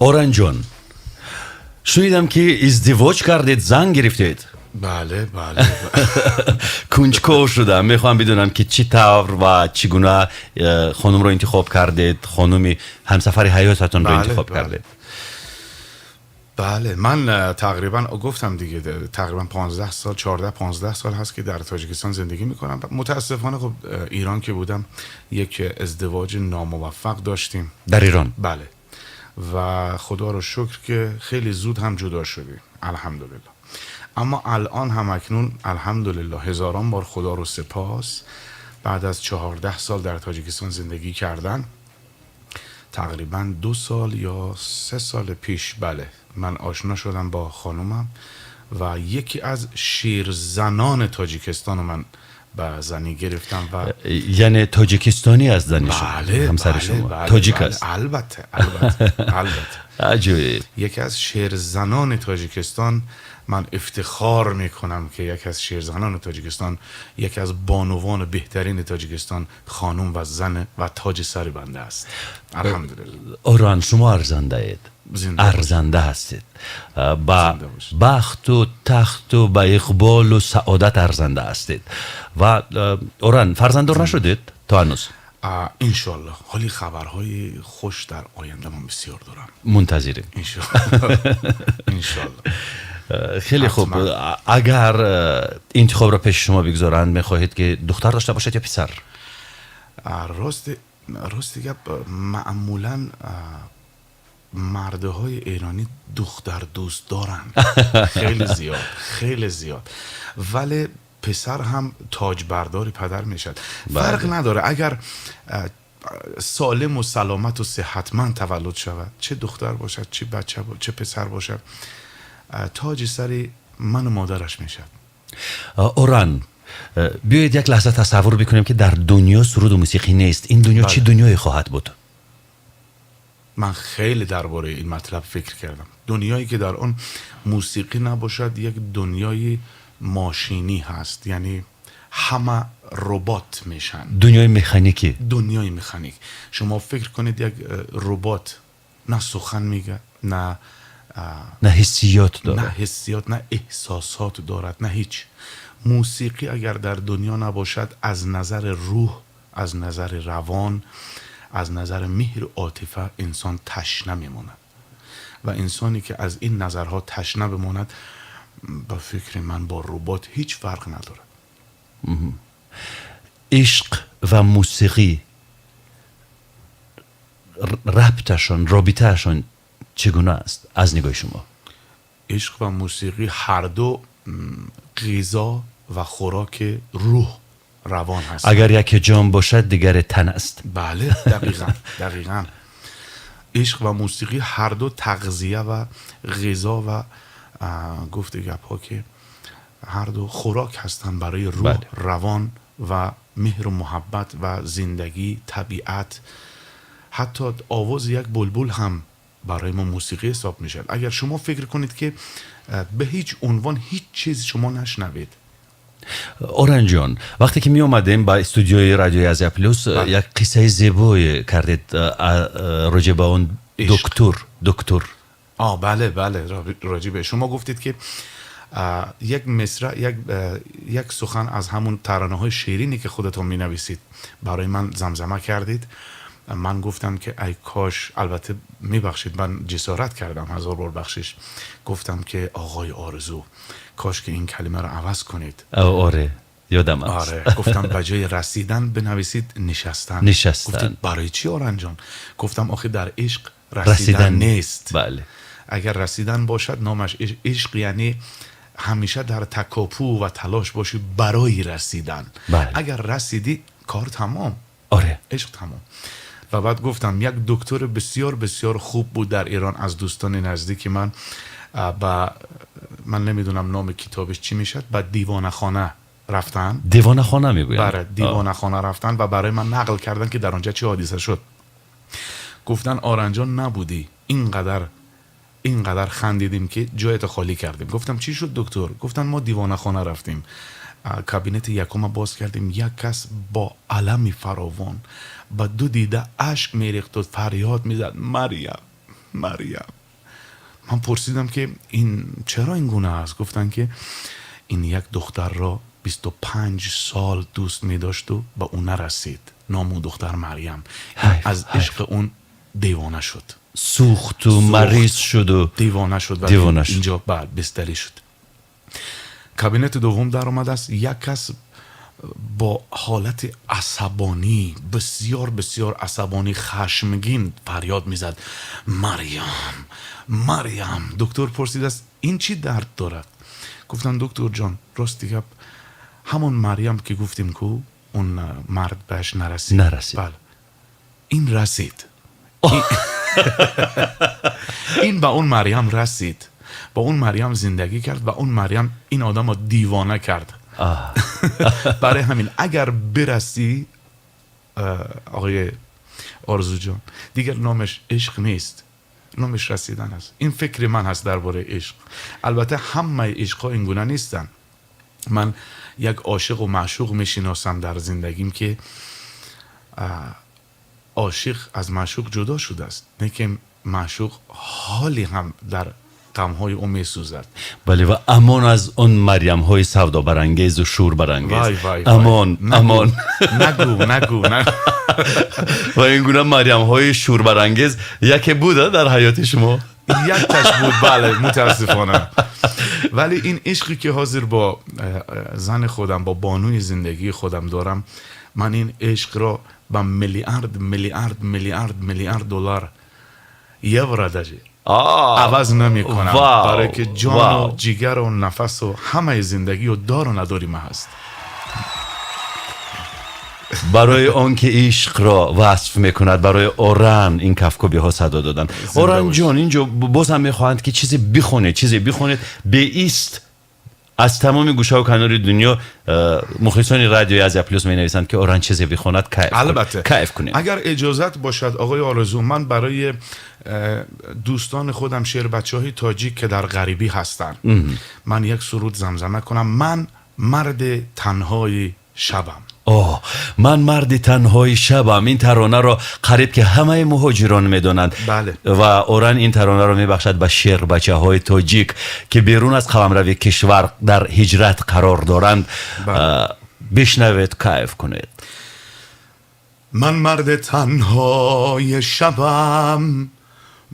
Оранҷон, шунидам, ки издивоҷ кардед, зан гирифтед. Бале, бале. Кунҷков шудам, мехоҳам бидонам, ки чӣ тавр ва чӣ гуна хонумро интихоб кардед, хонуми ҳамсафари ҳаётатонро интихоб кардед. Бале, ман тақрибан гуфтам диге, тақрибан 15 сол, 14 15 сол ҳаст, ки дар Тоҷикистон зиндагӣ мекунам. Мутаассифона, хуб, Эрон ки будам, یک ازدواج ناموفق داشتیم. Дар Эрон? بله، و خدا رو شکر که خیلی زود هم جدا شدیم، الحمدلله. اما الان هم اکنون، الحمدلله، هزاران بار خدا رو سپاس، بعد از 14 سال در تاجیکستان زندگی کردن، تقریبا 2 سال یا 3 سال پیش، بله، من آشنا شدم با خانومم و یکی از شیرزنان تاجیکستان رو من به زنی گرفتم و Яъне тоҷикистонӣ аст зани шумо? بله. Ҳамсари بله، шумо بله، тоҷик بله. аст? البته، البته، البته. Аҷоиб. یکی از شیرزنان تاجیکستان، من افتخار میکنم که یکی از شیرزنان تاجیکستان، یکی از بانوان بهترین تاجیکستان، خانم و زن و تاج سر بنده است، الحمدلله. Оран, шумо арзандаед. Зинда бошед. Арзанда ҳастед, ба Зинда бошед. бахту тахту ба иқболу саодат арзанда ҳастед. Ва Оран, фарзанддор нашудед то ҳанӯз? انشالله، حالی خبرهای خوش در آینده من بسیار دارم. Мунтазирем. انشالله، انشالله. Хеле хуб. Ҳатман. Агар интихобро пеши шумо бигзоранд, мехоҳед, ки духтар дошта бошед ё писар? راست راستی گپ، معمولا مردهای ایرانی دختر دوست دارن خیلی زیاد، خیلی زیاد، ولی پسر هم تاج بردار پدر میشد. فرق نداره، اگر سالم و سلامت و صحتمند تولد شود، چه دختر باشد، چه بچه چه پسر باشد، تاج سر من و مادرش میشد. Оран, биёед як лаҳза тасаввур бикунем, ки дар дунё суруду мусиқӣ нест. Ин дунё чӣ дунёе хоҳад буд? من خیلی درباره این مطلب فکر کردم. دنیایی که در آن موسیقی نباشد یک دنیای ماشینی هست، یعنی همه ربات میشن. Дунёи механикӣ. دنیای مکانیک. شما فکر کنید یک ربات نه سخن میگه، نه نه ҳиссиёт дорад. نه حسیات، نه احساسات دارد، نه هیچ. موسیقی اگر در دنیا نباشد، از نظر روح، از نظر روان، از نظر مهر و عاطفه، انسان تشنه میماند و انسانی که از این نظرها تشنه بماند، به فکر من با ربات هیچ فرق ندارد. Ишқ ва мусиқӣ, рабташон, робитаашон чӣ гуна аст аз нигоҳи шумо? عشق و موسیقی هر دو غذا و خوراک روح، روان هست. Агар яке ҷон бошад, дигаре тан аст. بله، دقیقا، دقیقا. عشق و موسیقی هر دو تغذیه و غذا و گفت گپ ها که هر دو خوراک هستند برای روح، روان و مهر و محبت و زندگی، طبیعت. حتی آواز یک بلبل هم برای ما موسیقی حساب میشد. اگر شما فکر کنید که به هیچ عنوان هیچ چیز شما نشنوید. Оранҷон, вақте ки меомадем ба студиои радиои Азия Плюс, як қиссаи зебое кардед роҷеъ ба он Ишқ. Доктор. آه، بله بله، راجع به شما گفتید که یک مصرع، یک سخن از همون ترانه های شیرینی که خودتون می نویسید برای من زمزمه کردید. من گفتم که ای کاش، البته میبخشید، من جسارت کردم، هزار بار بخشش، گفتم که آقای آرزو، کاش که این کلمه رو عوض کنید. Оре, ёдам аст. آره، گفتم به جای رسیدن بنویسید نشستن. نشستن. گفتید برای چی آرنجان؟ گفتم آخه در عشق رسیدن رسیدن نیست. اگر رسیدن باشد نامش عشق، یعنی همیشه در تکاپو و تلاش باشی برای رسیدن. اگر رسیدی، کار تمام. عشق تمام. و بعد گفتم یک دکتر بسیار بسیار خوب بود در ایران، از دوستان نزدیک من، با من نمیدونم نام کتابش چی میشد، به دیوانه خانه رفتن. Девонахона мегӯянд. بله، دیوانه خانه رفتن و برای من نقل کردن که در آنجا چه حادثه شد. گفتن آرنجان، نبودی، اینقدر اینقدر خندیدیم که جایت خالی کردیم. گفتم چی شد دکتر؟ گفتن ما دیوانه خانه رفتیم، کابینت یکم باز کردیم، یک کس با الم فراوان، با دو دیده اشک میریخت و فریاد میزد مریم، Марьям. Ман пурсидам, ки ин чаро ин гуна аст? Гуфтанд, ки ин як духтарро 25 сол дӯст медошт ва ба ӯ нарасид. Номи ӯ духтар Марьям. Аз ишқи он девона шуд. Сӯхт ва мариз шуд ва девона шуд ва девона шуд. Инҷо бале, бистарӣ шуд. Кабинети дуюм даромадааст як кас бо ҳолати асабонӣ, бисёр бисёр асабонӣ, хашмгин фарёд мезад: «Марьям, Марьям!» Доктор пурсидааст, ин чӣ дард дорад? Гуфтанд: «Доктор ҷон, рости гап, ҳамон Марьям ки гуфтем, ку он мард бааш нарасид.» Нарасид. Бале, ин расид, ин ба он Марьям расид, ба он Марьям зиндагӣ кард ва он Марьям ин одамро девона кард. Барои ҳамин агар бирасӣ, оқои Орзу ҷон, дигар номаш ишқ нест, номаш расидан аст. Ин фикри ман ҳаст дар бораи ишқ. Албатта, ҳамаи ишқҳо ин гуна нестанд. Ман як ошиқу маъшуқ мешиносам дар зиндагим, ки ошиқ аз маъшуқ ҷудо шудааст, лекин маъшуқ ҳоле ҳам дар ғамҳои ӯ месӯзад. Бале, ва амон аз он Марьямҳои савдобарангез ва шӯрбарангез. Вай, вай, вай. Амон, амон. Нагӯ, нагӯ, нагӯ. Ва ин гуна Марьямҳои шӯрбарангез яке буда дар ҳаёти шумо? Якташ буд, бале, мутаассифона. Вале ин ишқе ки ҳозир бо зани худам, бо бонуи зиндагии худам дорам, ман ин ишқро ба миллиард, миллиард, миллиард, миллиард доллар, евро даже иваз намекунам, барои ки ҷону ҷигару нафасу ҳамаи зиндагию дору надори ман ҳаст. Барои он ки ишқро васф мекунад, барои Оран ин кафкӯбиҳо садо доданд. Оран ҷон, инҷо боз ҳам мехоҳанд, ки чизе бихонед, чизе бихонед. Беист аз тамоми гӯшаву канори дунё мухлисони радиои Азия Плюс менависанд, ки Оран чизе бихонад, кайф албатта. Кайф кунем. Агар иҷозат бошад, оқои Орзу, ман барои дӯстони худам, шербачаҳои тоҷик, ки дар ғарибӣ ҳастанд, ман як суруд замзама кунам: «Ман марди танҳои шабам». Оҳ, «Ман марди танҳои шабам», ин таронаро қариб ки ҳамаи муҳоҷирон медонанд. Бале. Ва Оран ин таронаро мебахшад ба шербачаҳои тоҷик, ки берун аз қаламрави кишвар дар ҳиҷрат қарор доранд. Бишнавед, кайф кунед. Ман марди танҳои шабам,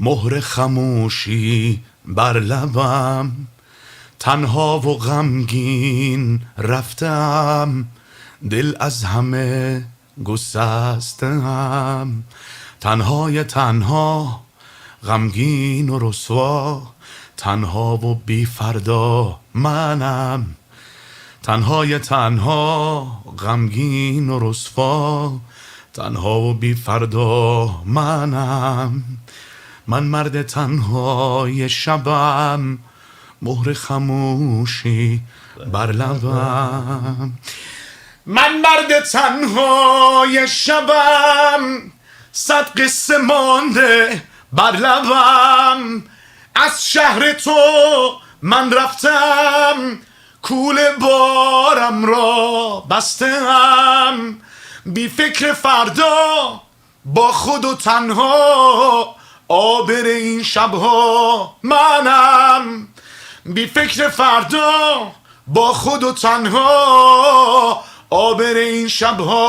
муҳри хамӯшӣ бар лабам, танҳову ғамгин рафтам, дил аз ҳама гусастаам, танҳои танҳо, ғамгину расво, танҳову бефардо манам, танҳои танҳо, ғамгину расво, танҳову бефардо манам, ман марди танҳои шабам, муҳри хамӯшӣ бар лабам, ман марди танҳои шабам, сад қисса монда бар лабам, аз шаҳри ту ман рафтам, кӯла борамро бастаам, бефикри фардо, бо худу танҳо, обири ин шабҳо манам, бефикри фардо, бо худу танҳо, обири ин шабҳо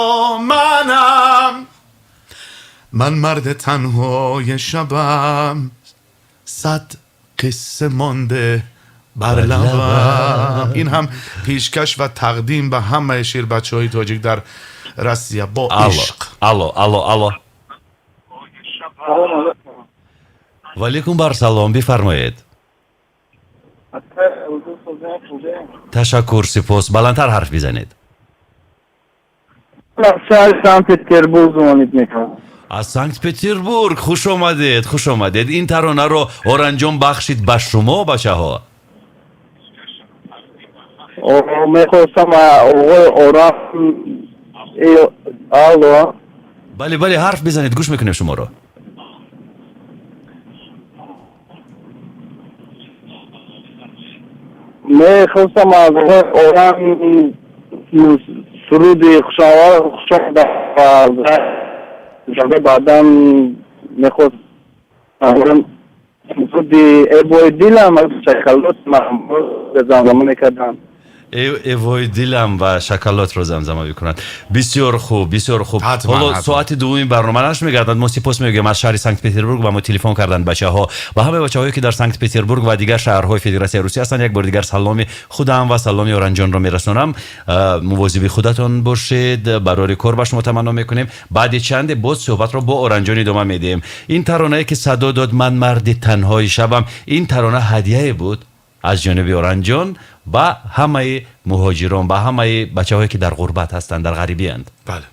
манам, ман марди танҳои шабам, сад қисса монда бар лабам. Ин ҳам пешкаш ва тақдим ба ҳамаи шербачаҳои тоҷик дар Россия, бо ишқ. Алло, алло, алло. Ва алайкум ассалом, бифармоед. Ташаккур, сипос. Баландтар ҳарф бизанед. Шаҳри Санкт-Петербург звонить мекунам. Аз Санкт Петербург, хуш омадед, хуш омадед. Ин таронаро Оранҷон бахшид ба шумо, бачаҳо. Мехостам оғои Оран. Алло. Бале, бале, ҳарф бизанед, гӯш мекунем шуморо. Мехостам аз оғои Оран суруди хушомада, баъдан мехост Суруди «Эй вой дилам» «Шоколад» замзама мекардам. «Эй вой дилам» ва «Шоколадро» замзама мекунанд. Бисёр хуб, бисёр хуб. Ҳоло соати дуввуми барнома нашр мегардад. Мо сипос мегӯем, аз шаҳри Санкт Петербург ба мо телефон карданд бачаҳо. Ба ҳамаи бачаҳое, ки дар Санкт Петербург ва дигар шаҳрҳои Федератсияи Русия ҳастанд, як бори дигар саломи худам ва саломи Оранҷонро мерасонам. Мувозиби худатон бошед, барори кор ба шумо таманно мекунем. Баъди чанде боз суҳбатро бо Оранҷон идома медиҳем. Ин таронае, ки садо дод, «Ман марди танҳои шабам», ин тарона ҳадияе буд аз ҷониби Оранҷон ба ҳамаи муҳоҷирон, ба ҳамаи бачаҳое, ки дар ғурбат ҳастанд, дар ғарибиянд. Бале.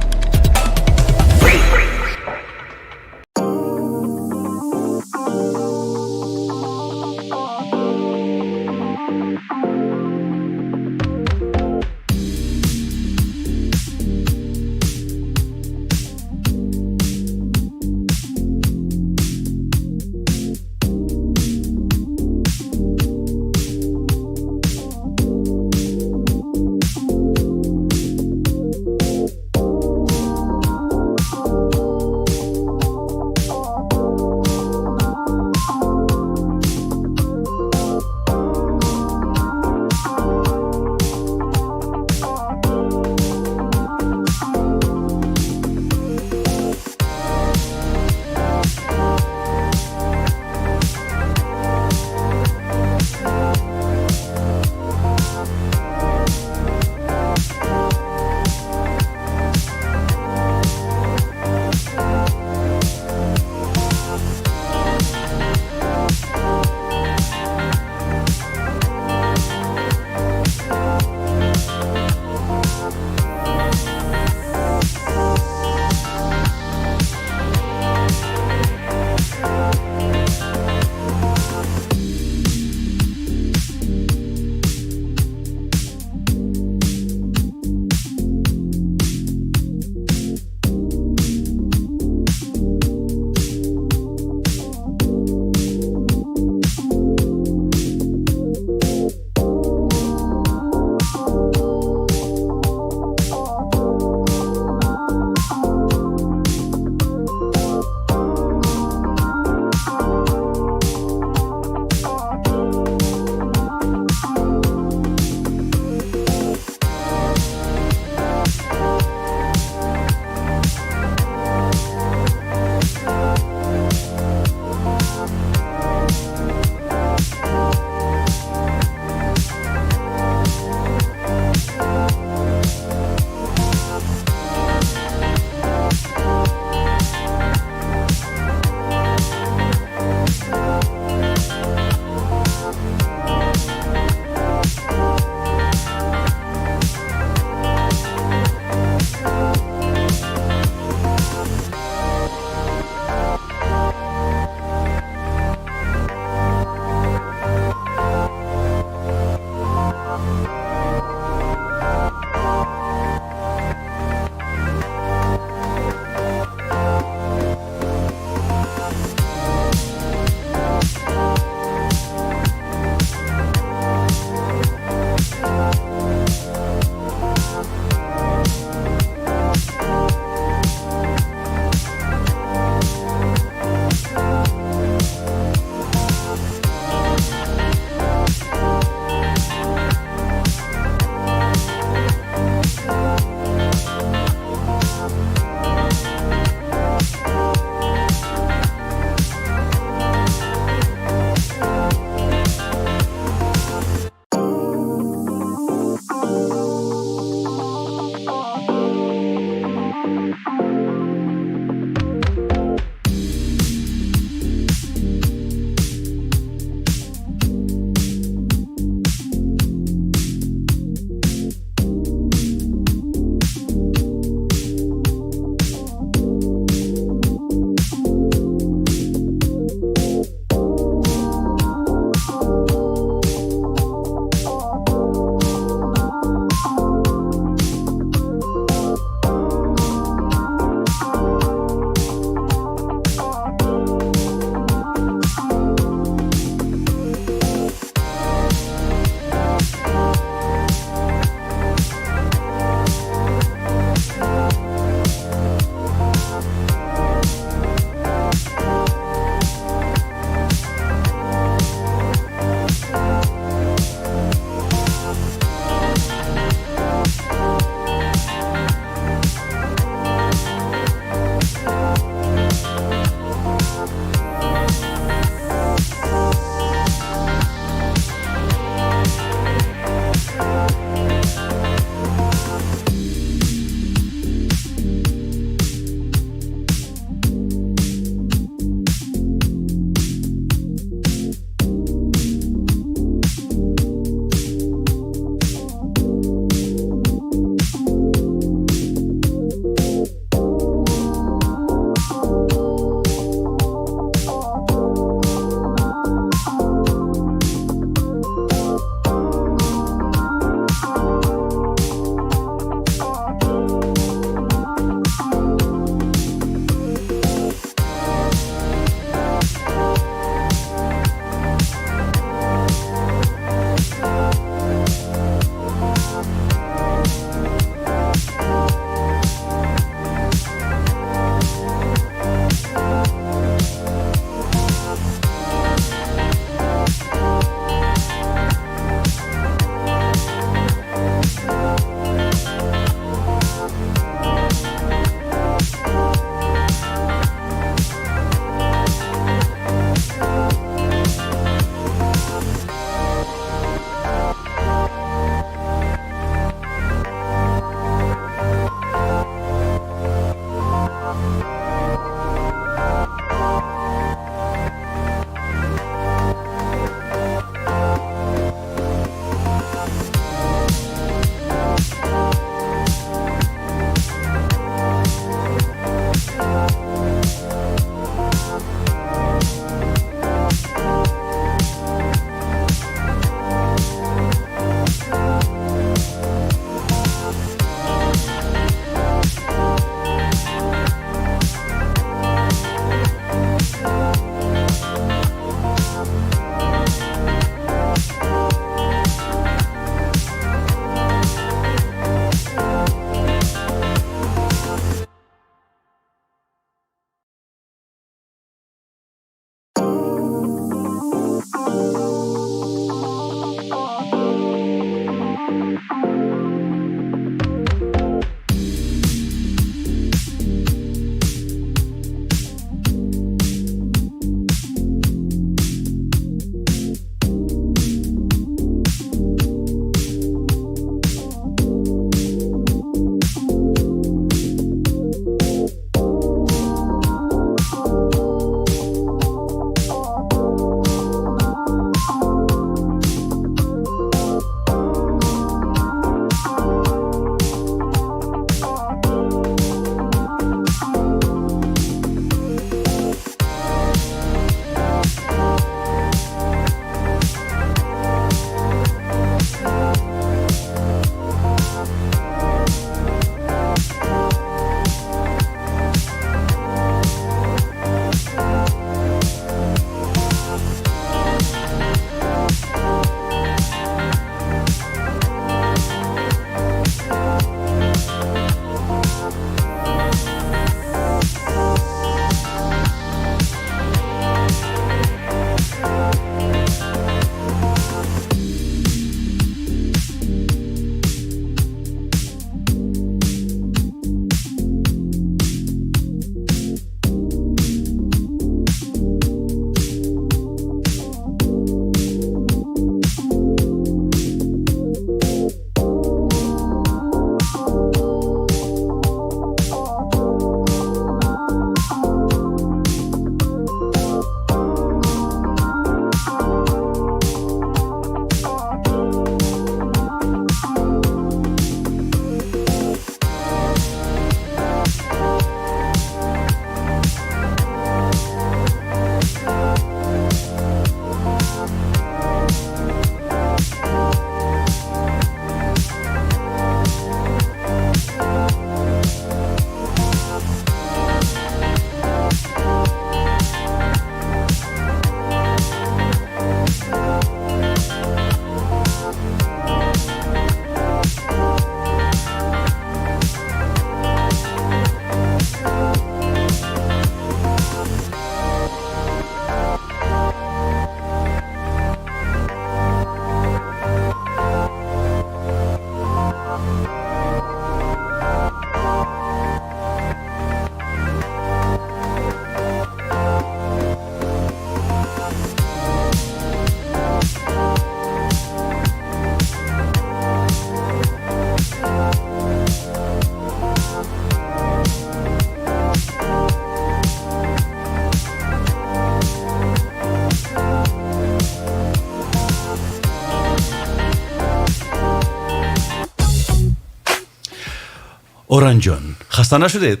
Оранҷон, хаста нашудед?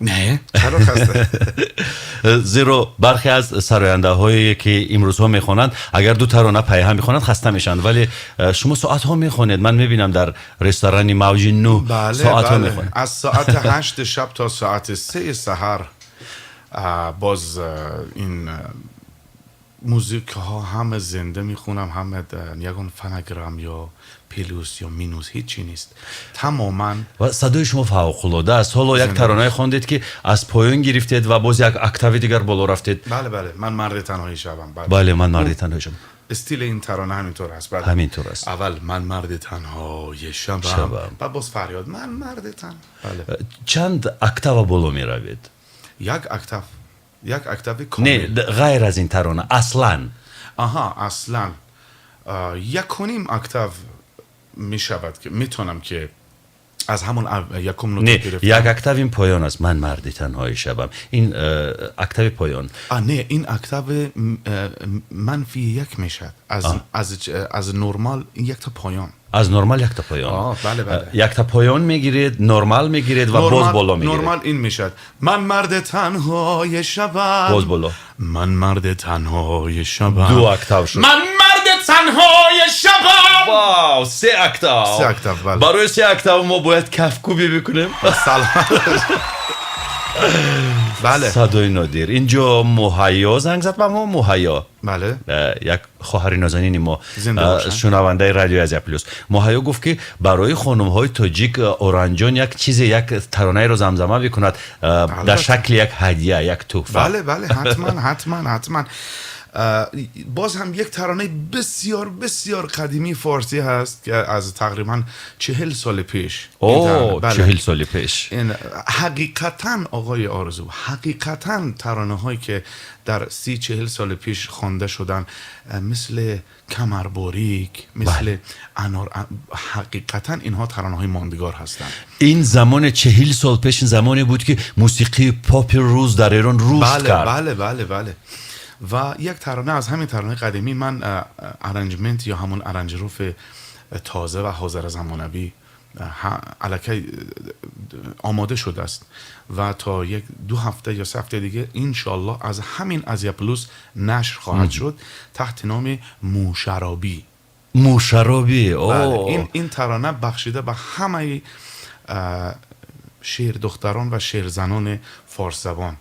Не, чаро хаста? Зеро бархе аз сарояндаҳое, ки имрӯзҳо мехонанд, агар ду тарона пайҳам мехонанд, хаста мешаванд, вале шумо соатҳо мехонед. Ман мебинам, дар ресторани Мавҷи Нӯҳ соатҳо мехонед. Аз соати 8 шаб то соати 3 саҳар боз ин музикаҳо ҳама зинда мехонам, ҳама, ягон фонограмм ё плюс ё минус ҳеҷи нест тамоман. Ва садои шумо фавқулода аст. Ҳоло як таронае хондед, ки аз поён гирифтед ва боз як октави дигар боло рафтед. Бале, бале, «Ман марди танҳои шабам». Бале, «Ман марди танҳои шабам». Стили ин тарона ҳаминтур аст, бале. Ҳаминтур аст. Аввал «Ман марди танҳои шабам», баъд боз фарёд «Ман марди тан», бале. Чанд октава боло меравед? Як октав, як октави комил. Не, ғайр аз ин тарона аслан. Аҳа, аслан 1.5 октав мешавад, ки метавонам, ки аз ҳамон якум нота Не, гирифтам. Як октав ин поён аст, «Ман марди танҳои шабам», ин октави поён. А, не, ин октави манфи як мешавад аз нормал, ин якта поён. Аз нормал якта поён. Бале, бале. Якта поён мегиред, нормал мегиред ва боз боло мегиред. Нормал ин мешавад: «Ман марди танҳои шабам». Боз боло. «Ман марди танҳои шабам». Ду октав шуд. «Ман марди танҳои шабам». Вау, се октав! Се октав, бале. Барои се октав мо бояд кафкӯбӣ бикунем. Саломат, бале. Садои нодир. Инҷо Муҳайё занг зад ба мо, Муҳайё. Бале. Як хоҳари нозанини мо, Зинда бошанд. Шунавандаи радиои Азия Плюс. Муҳайё гуфт, ки барои хонумҳои тоҷик Оранҷон як чизе, як таронаеро замзама бикунад дар шакли як ҳадия, як тӯҳфа. Бале, бале, ҳатман, ҳатман, ҳатман. باز هم یک ترانه بسیار بسیار قدیمی فارسی هست که از تقریبا 40 سال پیش این ترانه، بله. 40 соли пеш. این حقیقتا آقای آرزو، حقیقتا ترانه هایی که در 30-40 سال پیش خوانده شدن، مثل «کمر باریک»، مثل «انار»، حقیقتا اینها ترانه های ماندگار هستند. Ин замоне, 40 сол пеш, ин замоне буд, ки мусиқии попи рӯз дар Эрон рушд кард. بله بله بله، و یک ترانه از همین ترانه قدیمی، من arrangement یا همون aranžировка تازه و حاضر زمانوی الکی آماده شده است و تا یک دو هفته یا 3 هفته دیگه انشالله از همین ازیا پلوس نشر خواهد شد تحت نام «موشرابی». «Мӯшаробӣ». بله. О. این ترانه بخشیده به همه شیر دختران و شیر زنان فارس زبان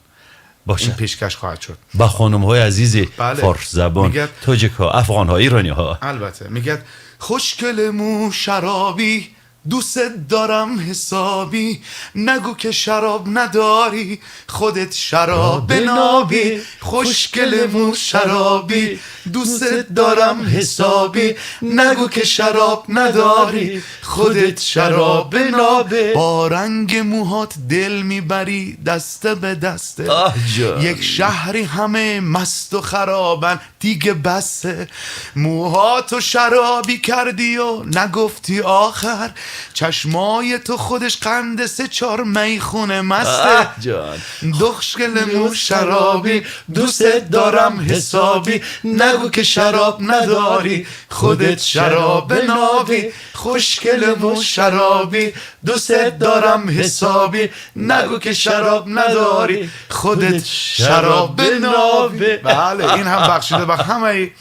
این پیشکش خواهد شد. Ба хонумҳои азизи Бале. форсзабон, тоҷикҳо, афғонҳо, ирониҳо. البته، میگه خوشگل مو شرابی، دوست دارم حسابی، نگو که شراب نداری، خودت شراب نابی. خوشگل مو شرابی، دوست دارم حسابی، نگو که شراب نداری، خودت شراب نابی. با رنگ موهات دل میبری دسته به دسته. آه جان. یک شهری همه مست و خرابن، دیگه بسه. موهاتو شرابی کردی و نگفتی آخر، چشمای تو خودش قند سه چهار میخونه مسته. آه جان. خوشگل مو شرابی، دوست دارم حسابی، نگو که شراب نداری، خودت شراب نابی. خوشگل مو شرابی، دوست دارم حسابی، نگو که شراب نداری، خودت شراب نابی. بله، این هم بخشیده به همه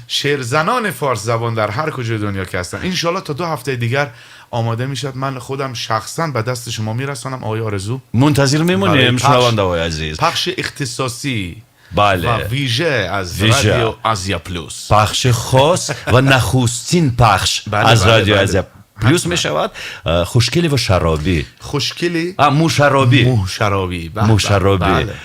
شیرزنان فارس زبان در هر کجای دنیا که هستن. انشالله تا 2 هفته دیگر آماده میشد، من خودم شخصا به دست شما میرسانم آقای آرزو. Мунтазир мемонем. برای шунавандаҳои азиз. پخش اختصاصی و ویژه از ویژه. رادیو آزیا پلوس. Пахши хос ва нахустин пахш аз радиои Азия Плюс мешавад. «Хушкелӣ ва шаробӣ». خوشگلی А, «Мӯшаробӣ». موشرابی، به به. «Мӯшаробӣ». بله.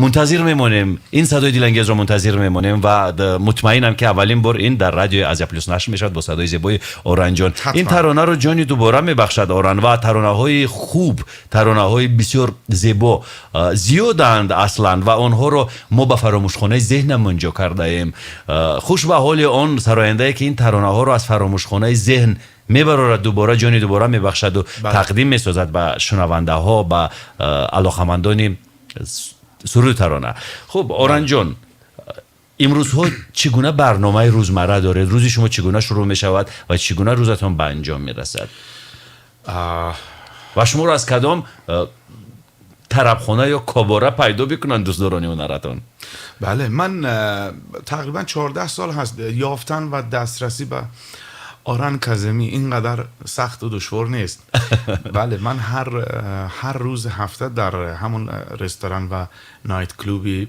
Мунтазир мемонем, ин садои дилангезро мунтазир мемонем ва мутмаинам, ки аввалин бор ин дар радиои Азия Плюс нашр мешавад бо садои зебои Оранҷон. Ин таронаро ҷони дубора мебахшад Оран, ва таронаҳои хуб, таронаҳои бисёр зебо зиёданд аслан ва онҳоро мо ба фаромӯшхонаи зеҳнамон ҷо кардаем. Хуш ба ҳоли он сарояндае, ки ин таронаҳоро аз фаромӯшхонаи зеҳн мебарорад, дубора ҷони дубора мебахшаду тақдим месозад ба шунавандаҳо, ба алоқамандони суруди тарона. Хуб, Оранҷон, имрӯзҳо чӣ гуна барномаи рӯзмарра доред? Рӯзи шумо чӣ гуна шурӯъ мешавад ва чӣ гуна рӯзатон ба анҷом мерасад? آه، Ва шуморо аз кадом тарабхона ё кабора пайдо бикунанд дӯстдорони ҳунаратон? Бале, ман тақрибан 14 сол ҳаст, ёфтан ва дастрасӣ ба Оран Каземӣ инқадар сахту душвор нест. Бале, ман ҳар рӯзи ҳафта дар ҳамон ресторан ва night club и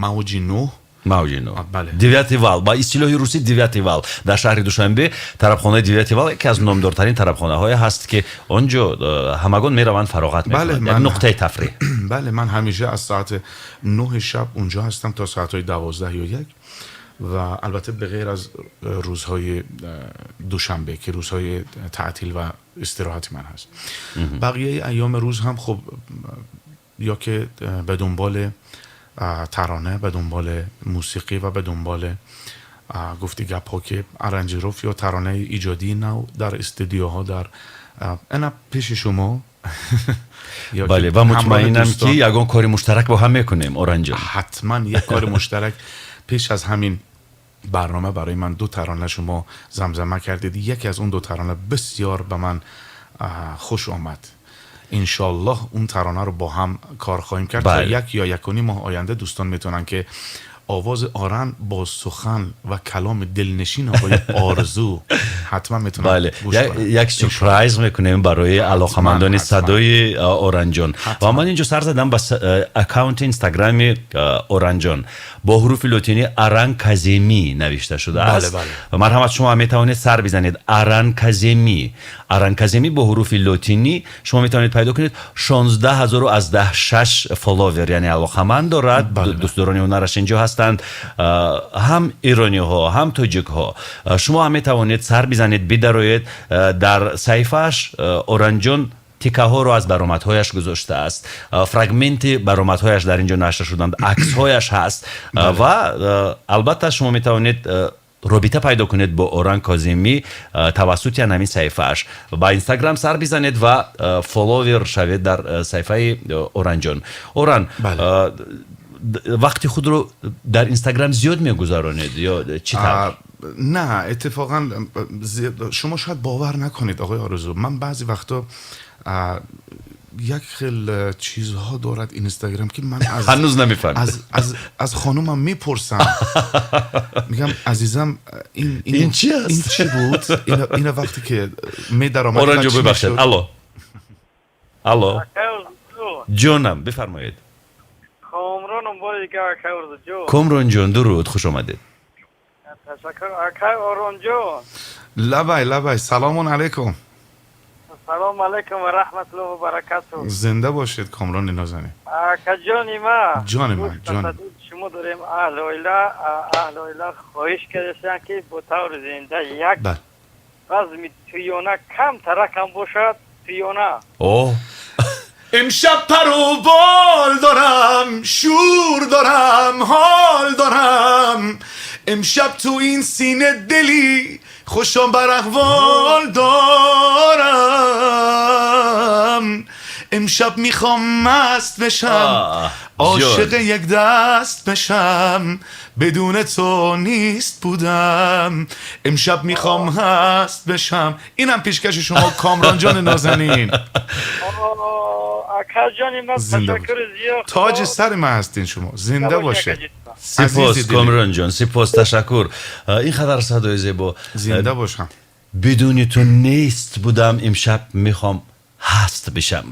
Мавҷи Нӯҳ. Мавҷи Нӯҳ. Бале. «Девятый вал», ба истилоҳи русӣ «Девятый вал». Дар шаҳри Душанбе тарабхонаи «Девятый вал» яке аз номдортарин тарабхонаҳое ҳаст, ки он ҷо ҳамагон мераванд, фароғат мекунанд, як нуқтаи тафриҳ. Бале, ман ҳамеша аз соати 9 шаб унҷо ҳастам то соатҳои 12 ё 1 ва албатта ба ғайр аз рӯзҳои душанбе, ки рӯзҳои таътил ва истироҳати ман ҳаст. Бақияи айёми рӯз ҳам хуб, ё ки ба дунболи тарона, ба дунболи мусиқӣ ва ба дунболи гуфти гапҳо, ки аранжировка ё таронаи иҷодии нав дар студияҳо, дар ана пеши шумо. Бале, ва мутмаинам, ки ягон кори муштарак бо ҳам мекунем, Оранҷон. Ҳатман як кори муштарак. Пеш аз ҳамин барнома барои ман ду тарона шумо замзама кардед. Яке аз он ду тарона бисёр ба ман хуш омад. Иншоаллоҳ, он таронаро бо ҳам кор хоҳем кард то як ё якуним моҳ оянда. Дӯстон метавонанд, ки овози Оран бо сухан ва каломи дилнишин оқои Орзу ҳатман метавонанд гӯш кунанд. Як сюрприз мекунем барои алоқамандони садои Оранҷон. Ва ман инҷо сар задам ба аккаунти Инстаграми Оранҷон, бо ҳуруфи лотинӣ Аран Каземӣ навишта шудааст. Марҳамат, шумо ҳам метавонед сар бизанед. Аран Каземӣ, Аран Каземӣ бо ҳуруфи лотинӣ шумо метавонед пайдо кунед. 16,006 follower, яъне алоқаманд дорад. Дӯстдорони ҳунараш инҷо ҳастанд, ҳам ирониҳо, ҳам тоҷикҳо. Шумо ҳам метавонед сар бизанед, бидароед дар саҳифааш. Оранҷон тикаҳоро аз баромадҳояш гузоштааст, фрагменти баромадҳояш дар ин ҷо нашр шуданд, аксҳояш ҳаст ва албатта шумо метавонед робита пайдо кунед бо Оран Козимӣ тавассути ҳамин саҳифааш. Ба Инстаграм сар бизанед ва follower шавед дар саҳифаи Оранҷон. Оран, вақти худро дар Инстаграм зиёд мегузаронед ё чӣ тавр? Не, иттифоқан шумо шояд бовар накунед, оқои Орзу, ман баъзе вақто як хел чизҳо дорад Инстаграм, ки ман аз ҳанӯз намефаҳмед. Аз хонумам мепурсам, мегам: «Азизам, ин ин чи аст? Ин чӣ буд?» Ина вақте ки медаромад Оранҷо, бибахшед. Алло, алло, ҷонам, бифармоед. Комроном бори дигар, акай Орзуҷон. Комрон ҷон, дуруд, хуш омадед. Ташаккур, акай Оронҷон. Лабай, лабай, салому алайкум. Салому алайкум ва раҳматуллоҳи ва баракатуҳ. Зинда бошед, Комрони нозанин. Акаҷони ма. Ҷони ман, ҷон. Шумо дорем, аҳли оила хоҳиш кардастанд, ки бо таври зинда як базми тӯёна, кам таракам бошад, тӯёна. О. امشب پر و بال دارم، شور دارم، حال دارم. امشب تو این سینه دلی خوشم بر احوال دارم. امشب میخوام مست بشم، عاشق یک دست بشم، بدون تو نیست بودم، امشب میخوام هست بشم. اینم پیشکش شما، کامران جان نازنین. акаҷони ман، ташаккури зиёд. تاج سر من هستین شما، زنده باشه. Сипос, Комрон ҷон, сипос, ташаккур. Ин қадар садои зебо. Зинда бошам. Бидуни ту нест будам, имшаб мехоҳам ҳаст бишам.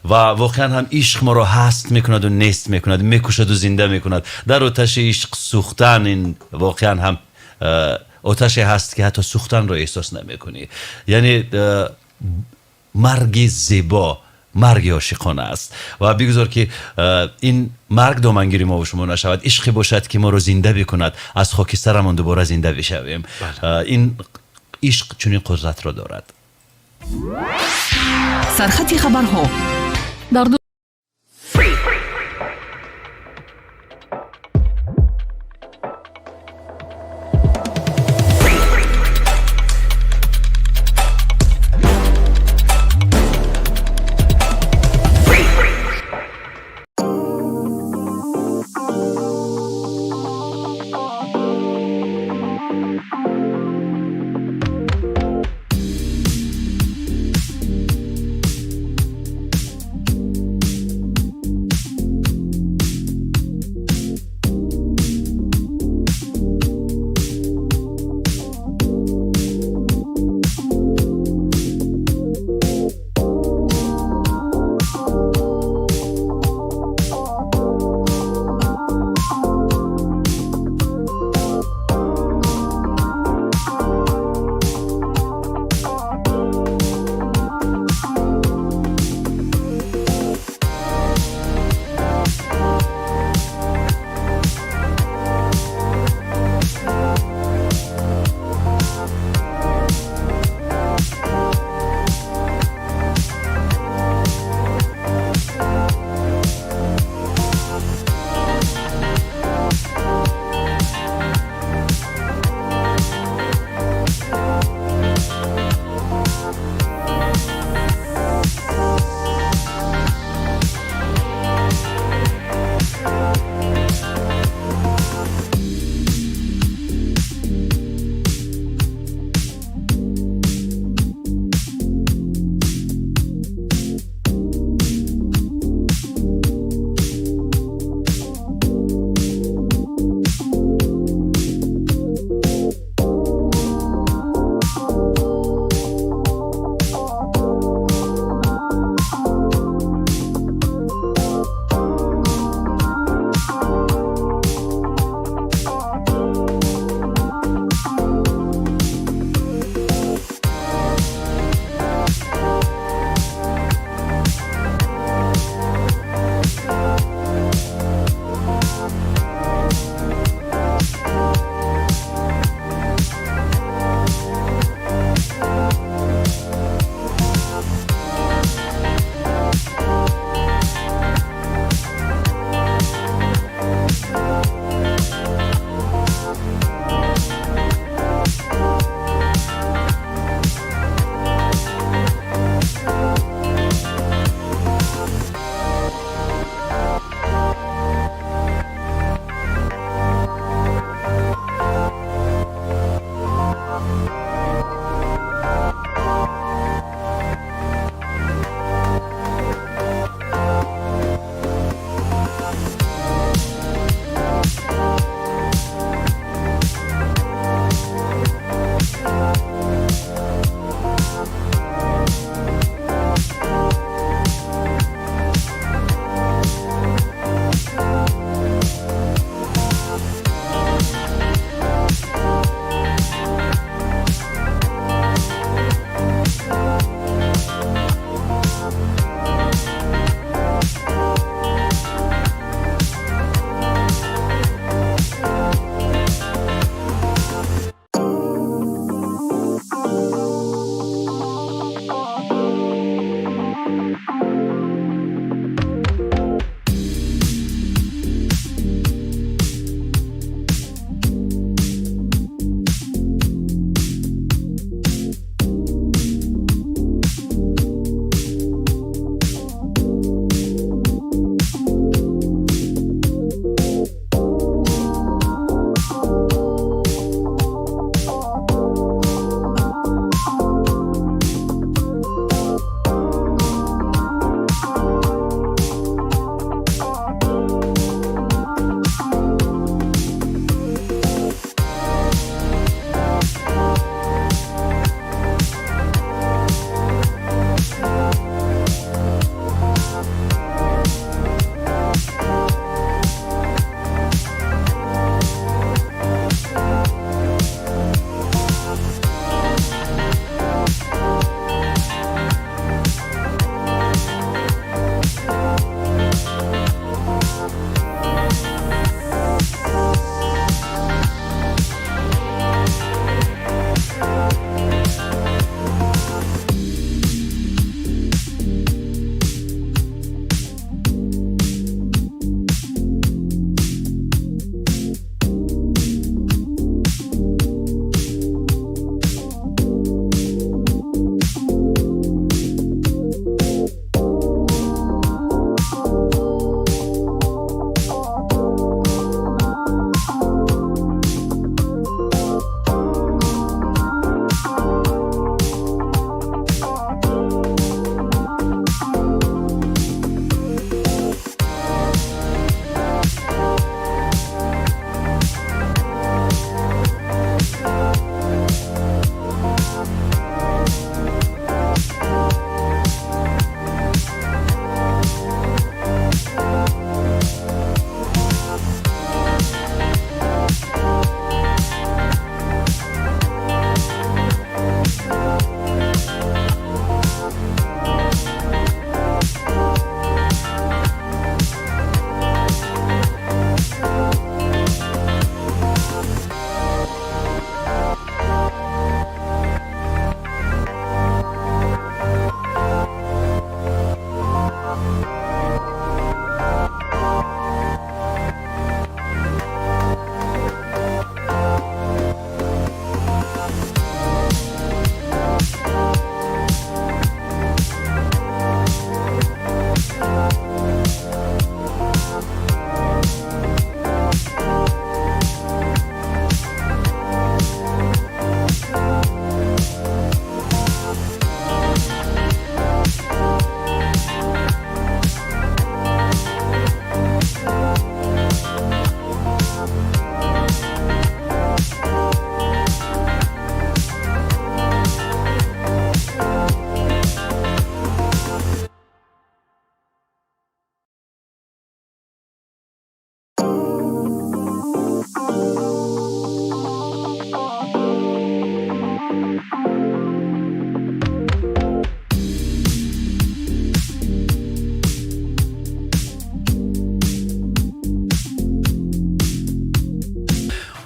Ва воқеан ҳам ишқ моро ҳаст мекунаду нест мекунад, мекушаду зинда мекунад. Дар оташи ишқ сӯхтан, ин воқеан ҳам оташе ҳаст, ки ҳатто сӯхтанро эҳсос намекунӣ. Яъне марги зебо марги ошиқона аст. Ва бигузор, ки ин марг домангири мо шумо нашавад, ишқе бошад, ки моро зинда бикунад, аз хокистарамон дубора зинда бишавем. Ин ишқ чунин қудратро дорад. Сархати хабарҳо дар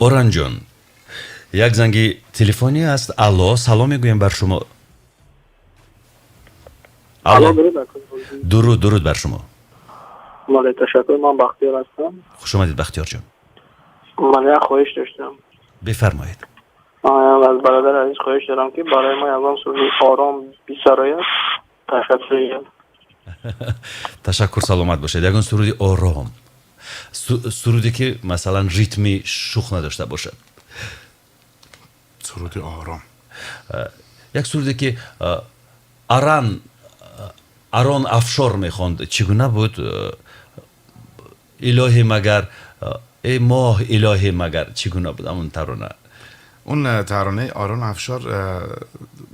Оранҷон, як занги телефонӣ аст. Алло, салом мегӯем бар шумо. Алло, дуруд, дуруд бар шумо. Бале, ташаккур, ман Бахтиёр ҳастам. Хуш омадед, Бахтиёрҷон. Ман як хоҳиш доштам. Бифармоед. Аз бародари азиз хоҳиш дорам, ки барои мо ягон суруди ором бисарояд. Ташаккур. Ташаккур, саломат бошед. Ягон суруди ором, суруде ки масалан ритми шух надошта бошад. Суруди ором. Як суруде ки аран Арон Афшор мехонд, чӣ гуна буд? Илоҳӣ магар, эй моҳ, илоҳӣ магар, чӣ гуна буд ҳамон тарона? اون ترانه آرون افشار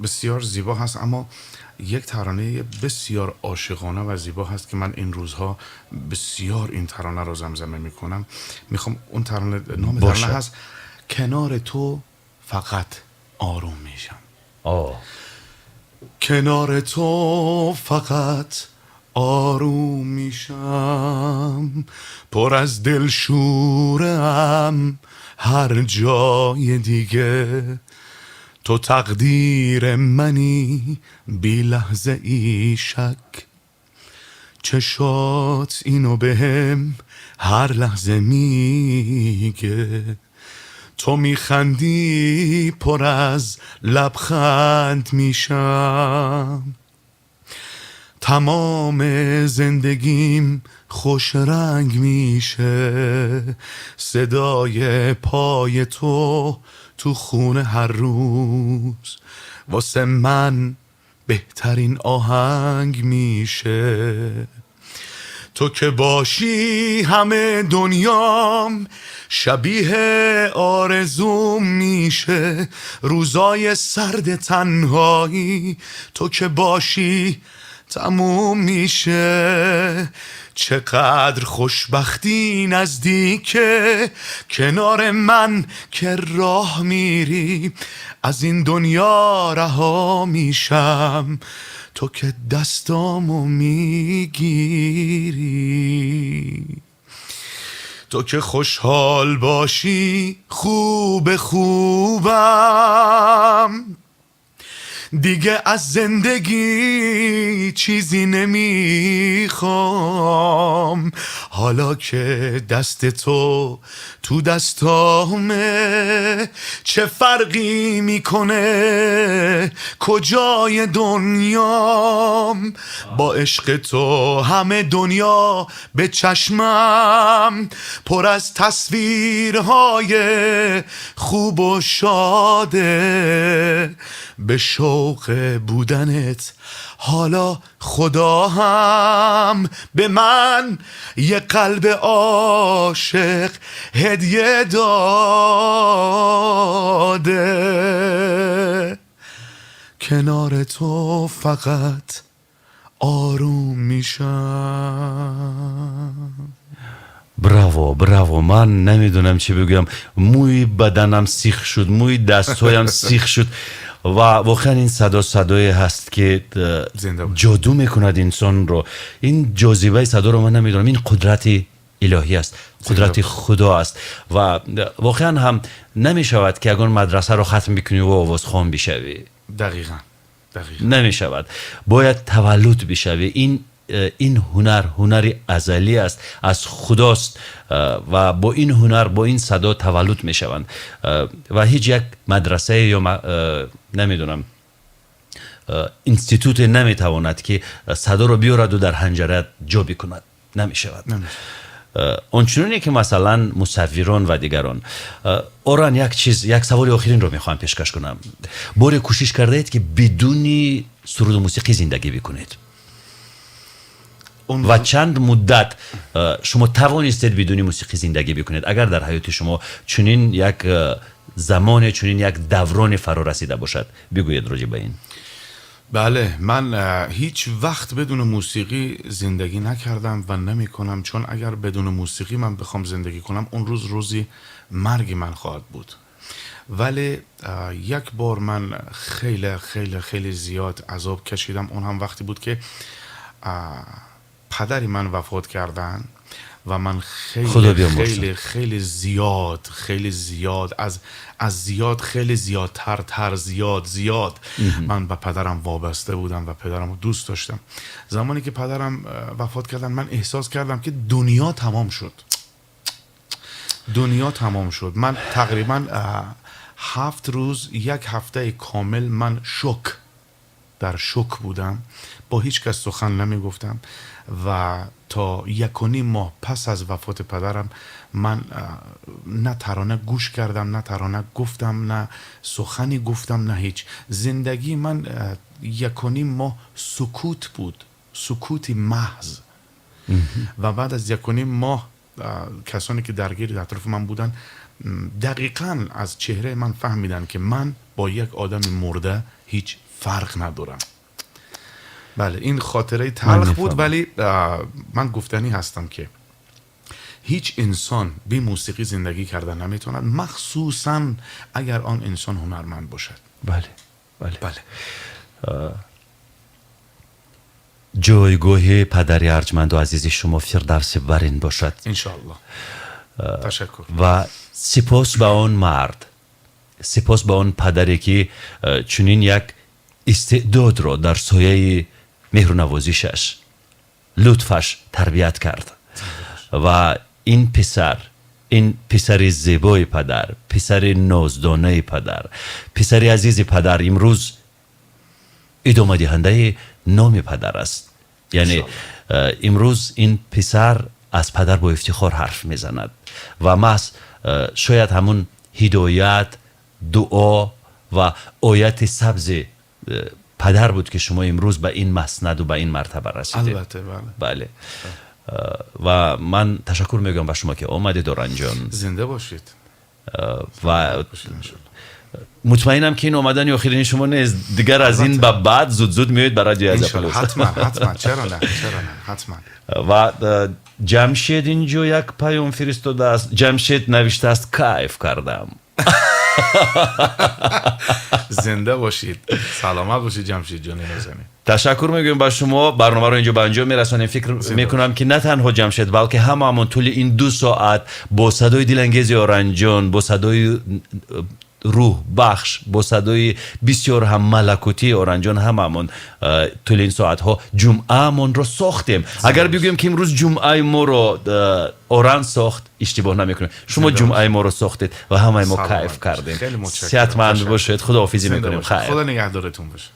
بسیار زیبا هست، اما یک ترانه بسیار عاشقانه و زیبا هست که من این روزها بسیار این ترانه رو زمزمه میکنم. میخوام اون ترانه، نام ترانه هست کنار تو فقط آروم میشم. آه. کنار تو فقط آروم میشم، پر از دلشورم هر جای دیگه، تو تقدیر منی بی لحظه ای شک، چشات اینو بهم هر لحظه میگه، تو میخندی پر از لبخند میشم، تمام زندگیم خوش رنگ میشه، صدای پای تو تو خونه هر روز واسه من بهترین آهنگ میشه، تو که باشی همه دنیام شبیه آرزوم میشه، روزای سرد تنهایی تو که باشی تموم میشه، چقدر خوشبختی نزدیکه کنار من که راه میری، از این دنیا رها میشم تو که دستامو میگیری، تو که خوشحال باشی خوب خوبم، دیگه از زندگی چیزی نمیخوام، حالا که دست تو تو دستامه چه فرقی میکنه کجای دنیام، با عشق تو همه دنیا به چشمم پر از تصویرهای خوب و شاده، به شوق بودنت حالا خدا هم به من یه قلب عاشق هدیه داده، کنار تو فقط آروم میشم. Браво, браво! Ман намедонам чӣ бигӯям. Мӯи баданам сих шуд, мӯи дастҳоям сих шуд ва воқеан ин садо садое ҳаст, ки ҷоду мекунад инсонро. Ин ҷозибаи садоро ман намедонам, ин қудрати илоҳӣ аст, қудрати худо аст ва воқеан ҳам намешавад, ки ягон мадрасаро хатм бикунӣ ва овозхон бишавӣ. Дақиқан, дақиқан. Намешавад, бояд таваллуд бишавӣ. Ин ҳунар ҳунари азалӣ аст, аз худост ва бо ин ҳунар, бо ин садо таваллуд мешаванд ва ҳеҷ як мадрасае ё намедонам институте наметавонад, ки садоро биёраду дар ҳанҷара ҷо бикунад. Намешавад, ончуноне ки масалан мусаввирон ва дигарон. Оран, як чиз, як саволи охиринро мехоҳам пешкаш кунам. Боре кӯшиш кардаед, ки бидуни суруду мусиқӣ зиндагӣ бикунед ва чанд муддат шумо тавонистед бидуни мусиқӣ зиндагӣ бикунед, агар дар ҳаёти шумо чунин як замоне, чунин як давроне фаро расида бошад? Бигӯед роҷеъ ба ин. بله، من هیچ وقت بدون موسیقی زندگی نکردم و نمی کنم، چون اگر بدون موسیقی من بخوام زندگی کنم اون روز روزی مرگ من خواهد بود. ولی یک بار من خیلی خیلی خیلی زیاد عذاب کشیدم، اون هم وقتی بود که پدری من وفات کردن. و من خیلی خیلی خیلی زیاد خیلی زیاد از زیاد خیلی زیادتر تر زیاد زیاد من به پدرم وابسته بودم و پدرم رو دوست داشتم. زمانی که پدرم وفات کردن من احساس کردم که دنیا تمام شد، دنیا تمام شد. من تقریبا 7 روز، یک هفته کامل من شوک، در شوک بودم، با هیچ کس سخن نمی گفتم و تا 1.5 ماه پس از وفات پدرم من نه ترانه گوش کردم، نه ترانه گفتم، نه سخنی گفتم، نه هیچ. زندگی من 1.5 ماه سکوت بود، سکوتی محض. و بعد از 1.5 ماه کسانی که درگیر اطراف من بودن دقیقاً از چهره من فهمیدن که من با یک آدم مرده هیچ فرق ندارم. بله این خاطره تلخ بود، ولی من گفتنی هستم که هیچ انسان بی موسیقی زندگی کردن نمیتواند، مخصوصا اگر آن انسان هنرمند باشد. بله بله بله. ҷойгоҳи падари арҷманду азизи шумо Фирдавси барин бошад иншоаллоҳ. Ташаккур. Ва сипос ба он мард, сипос ба он падаре ки чунин як истеъдодро дар сояи меҳру навозишаш, лутфаш тарбият кард ва ин писар, ин писари зебои падар, писари ноздонаи падар, писари азизи падар имрӯз идомадиҳандаи номи падар аст. Яъне имрӯз ин писар аз падар бо ифтихор ҳарф мезанад ва маҳз шояд ҳамун ҳидоят, дуо ва ояти сабзи падар буд ки шумо имрӯз ба ин маснаду ба ин мартаба расидед. Албатта, бале. Бале. Ва ман ташаккур мегӯям ба шумо ки омадед, Оранҷон. Зинда бошед. Ва мутмаинам ки ин омадани охирини шумо нест. Дигар аз ин ба баъд зуд-зуд меоед ба радиои Азия Плюс. Ҳатман, ҳатман, чаро не, чаро не, ҳатман. Ва Ҷамшед инҷо як паём фиристодааст. Ҷамшед навиштааст: кайф кардам. Зинда бошед, саломат бошед, Ҷамшед ҷони нозанин. Ташаккур мегӯем ба шумо. Барномаро инҷо ба анҷом мерасонем. Фикр мекунам ки на танҳо Ҷамшед, балки ҳамаамон тӯли ин 2 соат бо садои дилангези Оранҷон, бо садои рӯҳбахш, бо садои бисёр ҳам малакутии Оранҷон ҳамаамон тӯли ин соатҳо ҷумъаамонро сохтем. Агар бигӯем ки имрӯз ҷумъаи моро Оран сохт, иштибоҳ намекунем. Шумо ҷумъаи моро сохтед ва ҳамаи мо кайф кардем. Сеҳатманд бошед. Худоҳофизӣ мекунем. Хайр. Худо нигаҳдоратон бошад.